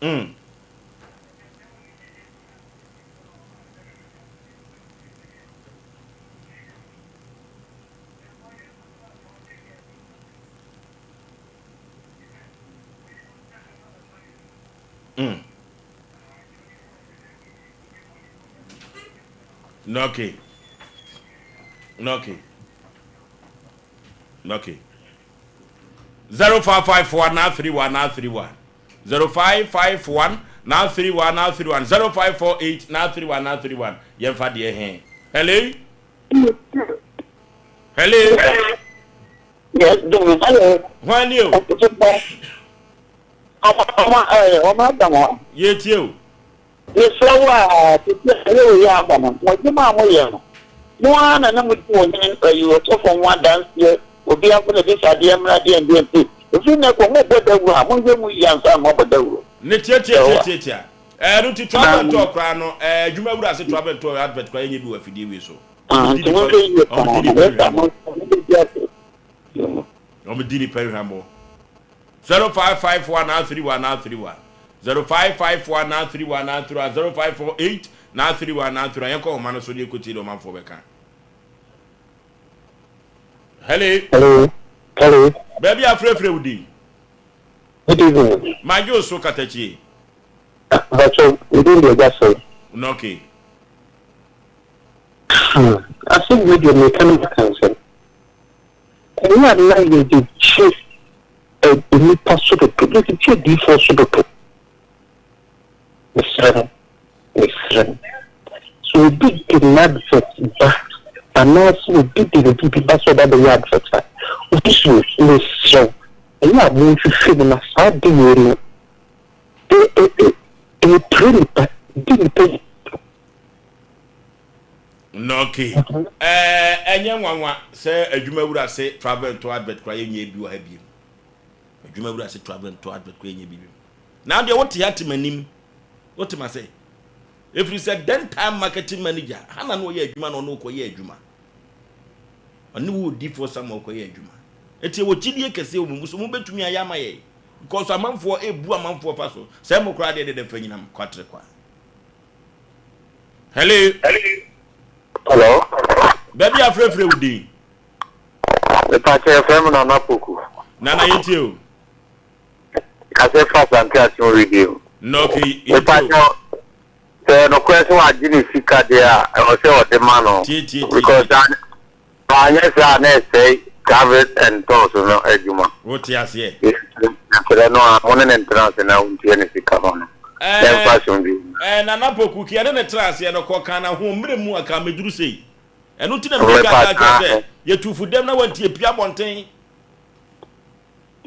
Mm. Mm. Okay. Okay. Okay. 0554 931 931 0551 931 931 0548 931 931 yɛmfa deɛ he. Hello? Hello? Yes, Jimmy. Hello. Hwan ni o? Yɛtie o. Mesrɛ wo a, tete a ɛyɛ wei aba no, mo adwuma a moyɛ no, mo ara na na modi mo hene ayi ɔsɔfo ho adanseɛ, obiara nko na bisa adeɛ mmra deɛ ndeɛ nti, ɛfiri nnɛ kɔ mobɔ dawuro a, monhwɛ mu yie ansa na moabɔ dawuro. Ne tiatiatiatiatia. Ɛno nti travel and tour koraa no, adwuma wura se travel and tour advert koraa yɛnyɛ bi wɔ afidie wei so. Ah, nti monhwɛ yie paa na ɛsɛ amanfoɔ no bɛdi ase. Wɔn di nipa hwamɔ. 0554 931 931 0554 931 931 0548 931 931 yɛn kɔ ɔma no so ne yɛkɔ tie deɛ ɔmanfoɔ bɛka. Hello. Hello. Hello. Baabi afrɛfrɛ wo din. Good evening. Madwo so katakyie. Bàtchɛ, me din de Agya Sɛe. Okay. Hmm, asɛm wei deɛ meka no maka nsɛm. Ɛyɛ a na yɛde gye nnipa so dodo, yɛde gye adiyifoɔ so dodo. Mesrɛ mo, mesrɛ mo. Sɛ obi de n'advert ba anaasɛ obi de ne biribi ba sɛ ɔba bɛyɛ advert a, obi so mesrɛ wo, ɛyɛ a monhwehwɛ mu na saa ade wei no, ɛpire nipa, di nipa yi. Okay. Ɛɛ ɛnyɛ nwanwa sɛ adwuma wura se travel and tour advert koraa yɛnyɛ bi wɔ ha biem. Adwuma wura se travel and tour advert koraa yɛnyɛ bi biem. Na deɛ wote ha te m'anim. Wote ma sɛ. Ɛfiri sɛ den time marketing manager ha na na ɔyɛ adwuma na ɔne wokɔyɛ adwuma. Ɔne wo odifoɔ Samuel kɔyɛ adwuma. Eti ɛwɔ gyidie kɛseɛ wɔ mu so mobɛtumi ayɛ ama yɛn. Because amanfoɔ ebu amanfoɔ fa so. Sɛ mo koraa deɛ deɛ fa nyinam kwatere kwa. Hello. Hello. Baabi afrɛfrɛ wo din. Mepakyɛ yɛfrɛ me Nana Poku. Nana yɛntie o. Kase fa Asante Akyem radio. Na okay yɛntie o. Mepakyɛ sɛ nokorɛ sɛ wagye ne sika deɛ a ɛwɔ sɛ ɔde ma no. Tie tie tie. Because anyɛ saa a na ɛsɛe travel and tours no adwuma. Wote aseɛ. Mesrɛ no a mo ne no ntena ase na wontua ne sika ma no. Na ɛmfa asomdwoe mmra. Ɛɛ Nana Poku, kea ne ne tena aseɛ no kɔ kan na ho mmerɛ mu a kan mɛduru sei. Ɛno nti na mede ka kaa kyerɛ sɛ yɛtu fo dɛm na wanti apue abɔnten.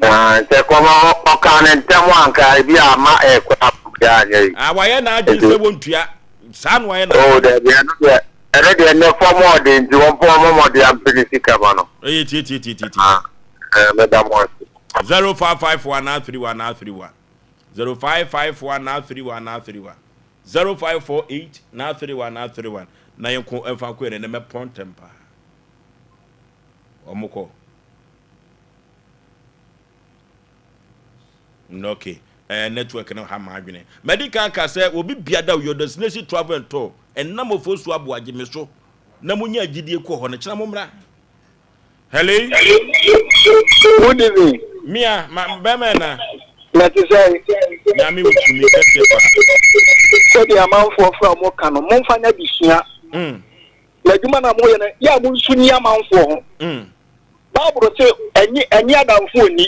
Sɛ kɔma ɔkaa ne ntɛm a anka ebi a ama ɛkɔ abɔnten anyɛ yi. Ah, wayɛ n'adwene sɛ wɔntua. Saa na wayɛ n'adwene. Oh, dabi, ɛno deɛ, ɛno deɛ nnɛ fam ɔden nti wɔn pɔn wɔn mmɔden ampɛ ne sika ma no. Ɛyɛ tie tie tie tie tie. Ah, mɛda mo ase. 0551 931 931 0551 931 931 0548 931 931 na yɛn ko ɛnfa nko yɛn ɛnɛ mɛpɔn ntɛm paa. Wɔn kɔ. Okay. Eh, network no ha m'adwene. Madi kan ka sɛ obi bia da your destination travel and tour ɛnam ofosu aboagye me so na mo nya gyidie kɔ hɔ no kyena mo mmra. Hello. Good evening. Mia, ma bɛmɛ na. Na te sɛ. Nyame wo tumi kɛseɛ paa. Sɛdeɛ amanfoɔ fra mo ka no, momfa nyɛ adesua. Na adwuma no a moyɛ no, yɛ a monsu nni amanfoɔ ho. Bible se, ɛnye ɛnye adamfo nni.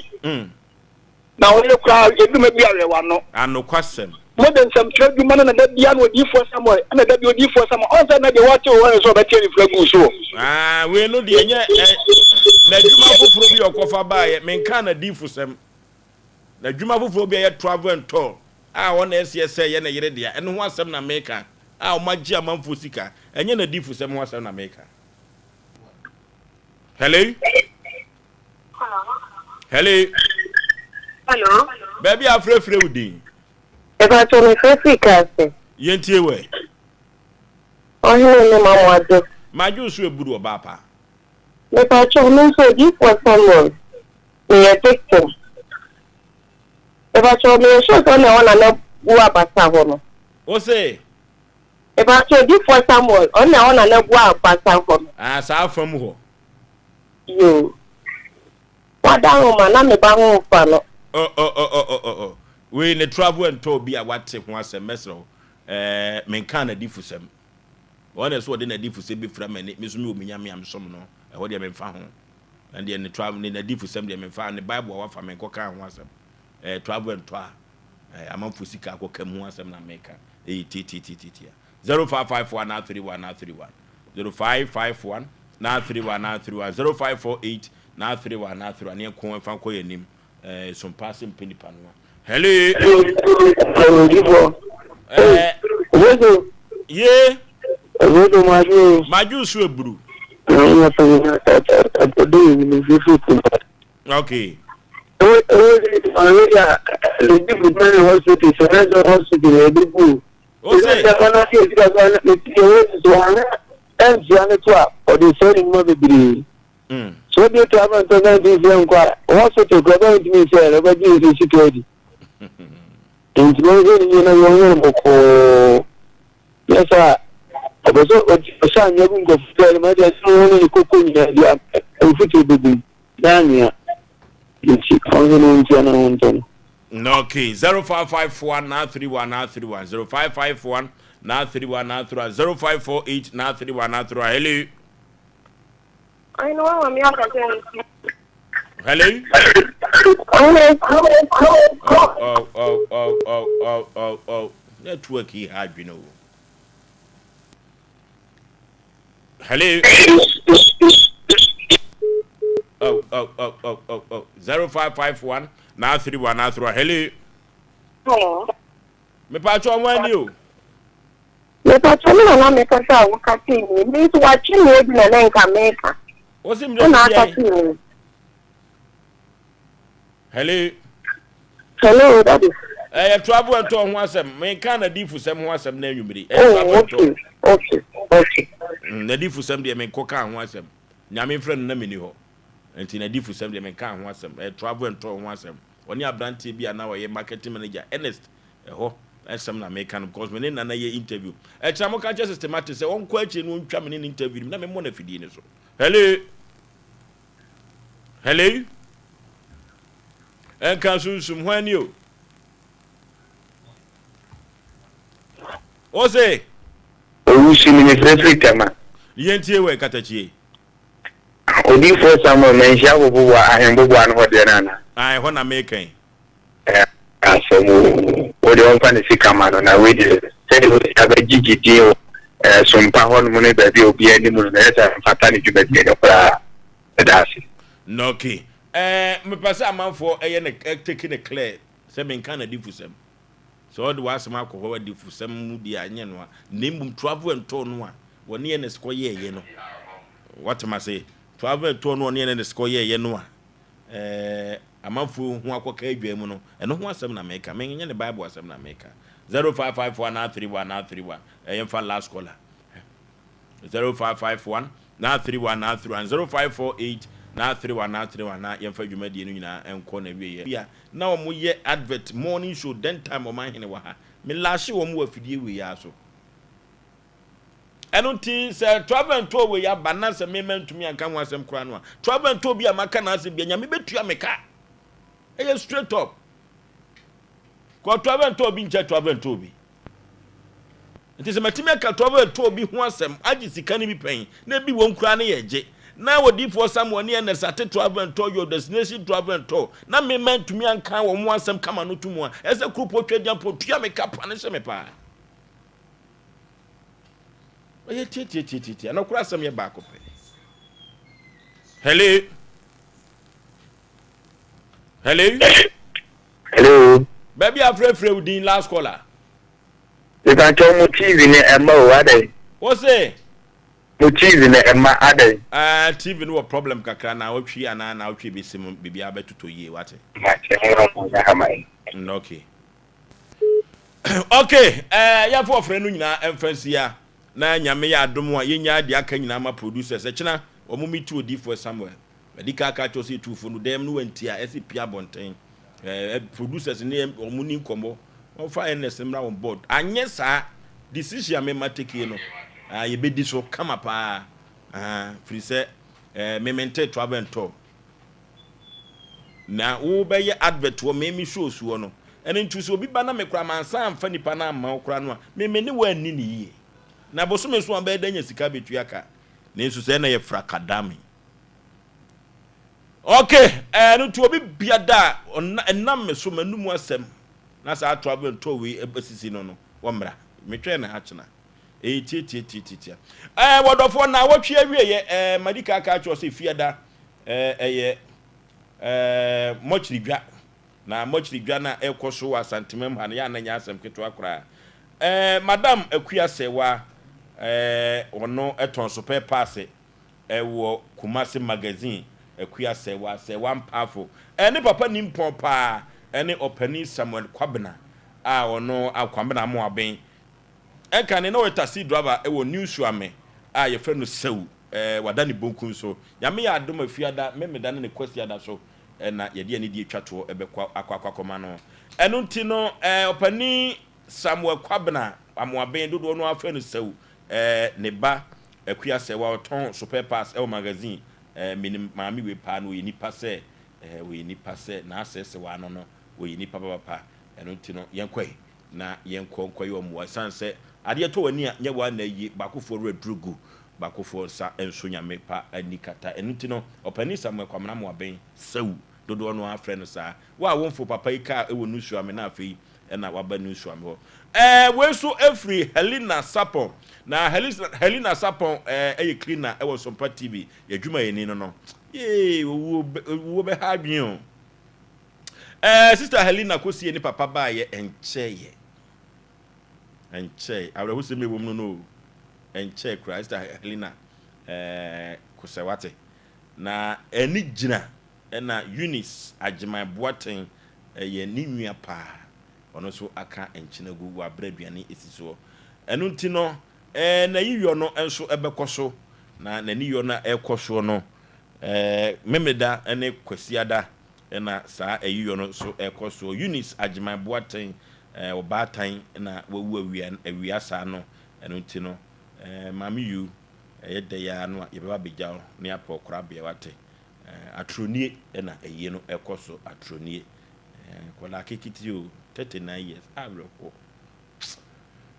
Na ɔyere koraa, eduma bi awɛ w'ano. Anokwasɛm. Mode nsɛmtwerɛ adwuma no na da biara na odiyifoɔ Samuel, ɛna da bi odiyifoɔ Samuel, ɔn sɛ na deɛ wɔte wɔ hɔ ne sɛ ɔbɛteɛ ne firi agu so. Ah, wei no deɛ nyɛ ɛ, n'adwuma foforɔ bi a ɔkɔfa baeɛ, menkaa n'adiyifosɛm. N'adwuma foforɔ bi a ɛyɛ travel and tour a ɔna ɛseɛ sɛ ɛyɛ ne yere dea, ɛno ho asɛm na meka, a wɔagye amanfoɔ sika, ɛnyɛ n'adiyifosɛm ho asɛm na meka. Hello? Hello? Hello? Baabi a afrɛfrɛ wo din. Ɛbɛtɔ me frɛfiri kaase. Yɛntie wɛ. Ɔhene ne ma mo adwo. Madwo so eburu ɔbaa pa. Mepatwɔ me nso odiyifoɔ Samuel meyɛ victim. Mepatwɔ meyɛ sure sɛ ɔna ɛwɔ nana bu abasa hɔ no. Wo se? Mepatwɔ odiyifoɔ Samuel ɔna ɛwɔ nana bu abasa hɔ no. Ah saa fa mu hɔ. Yoo. Wada nhoma na me ba ho nfa no. Oh oh oh oh oh oh oh Wei ne travel and tour bi a wate ho asɛm mɛsrɛ wo eh menkaa n'adifusɛm Wɔn na ɛsɛ wɔde n'adifusɛm bɛfira m'ani me nso mewɔ me Nyame a mesom no ɛhɔ deɛ memfa ho ɛno deɛ ne travel ne n'adifusɛm deɛ memfa ne Bible a wafa menkɔkaa ho asɛm eh travel and tour eh amanfoɔ sika akɔka mu ho asɛm na meka ɛyɛ tiatiatiatia 0554 931 931 0551 931 931 0548 931 931 ne yɛnko mfa nkɔ yɛn anim eh, sompa ase mpɛ nipa no a hello Odifoɔ. eh, Oboso. ye Oboso madwo. Madwo so eburu. Okay. Hospital. Ose. Ɛntua no to a, ɔde sɛe ne nnwuma bebree. Sɛ ɔde tua ma ntɔ na ntumi nsia nkɔ a, hospital koraa ɔbɛyɛ ntumi nsia no, ɔbɛgye nso sika adi. Nti wɔnhwɛ no yie na wɔnyɛ no bɔkɔɔ. Nyɛ saa a, ɔpɛ sɛ ɔhyɛ anwea gu nkurɔfo tiri anim, ɛde ɛsɛ wɔn ne ne koko nyinaa bi a mfuturo bɛgu mu na anwea. Nti ɔnhwɛ na ɔntua na ɔntɔ no. Okay, 0554 931 931 0551 931 931 0548 931 931. Hello. Ɔhene wa ma aka sɛ nti. Hello. Oh, oh, oh, oh, oh, oh, oh. Network yi ha adwene o. Hello. Oh, oh, oh, oh, oh, oh. 0551 931 931. Hello. Hello. Mepatwa ɔmo ani o. Mepatwa me nana mekasa a woka sei ni. Me nso watwe me adi na ne nka meka. Wosi mmerɛ Ɛna aka sei ni. Hello. Hello, daddy. Ɛyɛ travel and tour ho asɛm. Menka n'adifusɛm ho asɛm na anwummere. Ɛyɛ Oh, travel and tour. okay, okay, okay. N'adifusɛm deɛ menkɔ kaa ho asɛm. Nyame mfrɛ no na menni hɔ. Nti n'adifusɛm deɛ menkaa ho asɛm. Ɛyɛ travel and tour ho asɛm. Ɔne aberanteɛ bi a na ɔyɛ marketing manager, Ernest, ɛhɔ asɛm na meka no because me ne Nana yɛ interview. Ɛkyena moka nkyerɛ Systematic sɛ ɔnkɔ akyire na ɔntwa me ne no interview no mu na memmɔ no afidie no so. Hello. Hello. Ɛnka sunsum hwan ni o? Ose. Owusu ni mefrɛ firi Tema. Yɛntie wɔ katakyie. Odiyifoɔ Samuel, manhyia boboboa ahenboboa no hɔ deɛ no anaa? Ah, ɛhɔ na meka yi. Ɛyɛ asɛm oo. Wo deɛ ɔmfa ne sika ma no, na wei deɛ sɛdeɛ wasi abɛgyegye din wɔ eh, Sompa hɔnom ne baabi a obiara nim no no, ɛyɛ sɛ ɛmfata ne dwumadie no koraa. Meda ase. Na okay. Eh, mepɛ sɛ amanfoɔ ɛyɛ no, ɛ, take no clear sɛ menka n'adifusɛm. Sɛ ɔde w'asɛm akɔ hɔ adifusɛm mu deɛ a, ɛnyɛ noa. Na mmom travel and tour no a wɔne Ernest kɔyɛɛyɛ no, woate m'ase? Travel and tour no a ɔne Ernest kɔyɛɛyɛ no a, eh, amanfoɔ ho akɔka adwa mu no, ɛno ho asɛm na meka. Menyɛ ne Bible asɛm na meka. 0554 931 931. Eh, yɛmfa last caller. 0551 931 931 0548 931 931 na yɛmfa dwumadie no nyinaa nkɔ n'awieɛ. Bia na wɔn yɛ advert morning show den time wɔn ahene wɔ ha. Me lashe wɔn wɔ afidie wei ara so. Ɛno nti sɛ travel and tour wei aba na sɛ me mantumi anka ho asɛm koraa no a, travel and tour bi a maka n'asɛm bia Nyame bɛtua me ka. Ɛyɛ straight up. Kɔ travel and tour bi nkyɛ travel and tour bi. Nti sɛ matumi aka travel and tour bi ho asɛm agye sika no bi pɛn na ebi wɔm koraa no yɛ gye na odiyifoɔ Samuel ne Ernest ate travel and tour your destination travel and tour na me mantumi anka wɔn ho asɛm kama no to mu a, ɛsɛ kuropɔ Tweaduampɔn tua me ka pa no hyɛ me paa. Ɔyɛ tiatiatiatia. Nɔkorɛ asɛm yɛ baako pɛ. Hello. Hello. Hello. Baabi a frɛfrɛ wo din last caller. Mepakyɛw mo TV no ɛma o adɛn? Wo se? Mo TV no ɛma adɛn? Ah TV no wɔ problem kakra naawɔtwe anaa naawɔtwe bɛsi mu biribiara bɛtotɔ yie wate. Mate mo na mo nyɛ ha ma yɛn. Okay. Ok eh, yɛmfa ɔfrɛ no nyinaa ɛmfa nsia na Nyame yɛ adom a yɛnya deɛ aka nyinaa ma producers ɛkyena wɔn meet odiifoɔ Samuel madi ka aka kyerɛ sɛ yɛtuufo no dɛm no wanti a ɛsɛ pia abɔnten eh, producers ne wɔn ni nkɔmmɔ wɔmfa Ernest mmra wɔn board anyɛ saa decision a mema take no ah, yɛbɛdi so kama paa ah, firi sɛ eh, me mente travel and tour Na wo bɛyɛ advert wɔ me me show soɔ no. Ɛno nti sɛ obi ba na me koraa mansan amfa nipa no amma wo koraa no a, me me ne wo anni no yie. Na bosome nso a bɛyɛ dɛ anya sika abɛtua ka. Nanso sɛ na yɛ frakadame. Ok, ɛno nti obi bia da a ɛnam me so m'anum asɛm na saa travel and tour wei asisi no no, wɔmmra. Metwɛn no ha kyena. Ɛyɛ tiatiatiatia. Ɛɛ wɔdɔfoɔ na awɔtwe awieɛ ɛɛ madi ka aka akyerɛ sɛ fiada ɛɛ ɛyɛ ɛɛ mɔkyere dwa. Na mɔkyere dwa no a ɛrekɔ so wɔ Asantemam ha no yɛ a na ɛnyɛ asɛm ketewa koraa. Ɛɛ Madam Akua Sɛwa ɛɛ ɔno ɛtɔn sopɛɛ paase ɛwɔ Kumasi Magazine. Akua Sɛwa, Sɛwa Mpaafo. Ɛɛ ne papa nimpɔn paa ɛne Ɔpanin Samuel Kwabena a ɔno Kwabena Amoaben. Ɛnka ne na ɔyɛ taxi driver wɔ New Suame. a yɛfrɛ no Sew, eh, wada ne bonkum so. Nyame yɛ adom a Fiada, Memeda ne ne Kwasiada so na yɛde anidie twa toɔ bɛkɔ akɔ akɔ akɔma no. Ɛno nti no, eh, Ɔpanin Samuel Kwabena Amoaben, dodoɔ no ara frɛ no Sew, eh, ne ba Akua Sɛwa, ɔtɔn sopɛɛ pass wɔ magazine, eh, menim maame wei paa no, ɔyɛ nipa sɛ, eh, ɔyɛ nipa sɛ, n'asɛɛsɛwa ano no, ɔyɛ nipa papapa. Ɛno nti no, yɛnkɔ ɛ. Na yɛnkɔ nkɔyɛ wɔn mmoa. Ɛsiane sɛ adeɛ tɔ w'ani a, nyɛ wo ara na ayie. Baakofoɔ werɛ duru gu baakofoɔ nsa nso Nyame pa ani kata. Ɛno nti no, Ɔpanin Samuel Kwamena Amoaben, Sawu, dodoɔ no ara frɛ no saa. Wo a womfoo papa yi kaa wɔ Nusuame na afei na waba Nusuame hɔ. Ɛɛ, wei nso firi Helena Sarpong. Na Helena Sarpong ɛɛ yɛ cleaner wɔ Sompa TV, yɛn adwumayɛni no no. Yee, owuo owuo bɛha adwene o. Ɛɛ sister Helena kɔsie ne papa baeɛ ɛnkyɛeɛ. Ɛnkyɛe. Awerɛhosɛm ɛwɔ mu no no o. Ɛnkyɛe koraa sister Helena ɛɛ kosɛ wate. Na ɛne gyina ɛna Eunice Agyeman Boateng ɛyɛ ne nua paa. Ɔno nso aka nkyene agu wɔ aberɛ aduane ɛsi soɔ. Ɛno nti no ɛɛ n'ayiyɔ no nso ɛbɛkɔ so. Na n'aniyɔ no a ɛrekɔ soɔ no ɛɛ Memeda ne Kwasiada na saa ayiyɔ no nso rekɔ soɔ. Eunice Agyeman Boateng, ɔbaatan na wawu awia awia saa no, ɛno nti no, Maame Yu, ɛyɛ dɛ yi ara no a yɛbɛba abɛgya wo na yɛapɛ wo korabea, wate. Atorɔnie na ayie no rekɔ so, atorɔnie. Nkwadaa ketekete o, 39 years, awerɛhoɔ.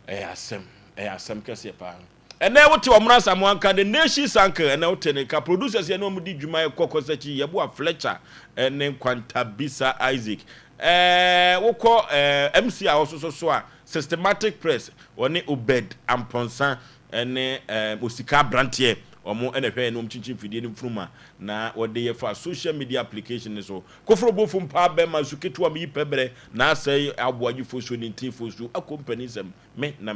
Ɛyɛ asɛm, ɛyɛ asɛm kɛseɛ paa. Ɛnɛ wote Ɔmono Asamoah nka, The Nation's Uncle, ɛnɛ wote ne nka, producers yɛne wɔn di dwuma yɛkɔ Kɔsakyi, Yɛboa Fletcher ne Nkwantabisa Isaac. Ɛɛ wokɔ ɛɛ MC a ɔsoso so a, Systematic Press, wɔne Obed Amponsah ne ɛɛ Osika Abranteɛ, wɔn na ɛhwɛ yɛn na wɔn kyinkyin mfidie no mfunum a na wɔde yɛ fa social media application no so. Koforo bofo mpaa bɛma su ketewa meyi pɛbrɛ na asɛe aboagyefoɔ suo ne ntinfoɔ suo akɔ mpanin nsɛm me na.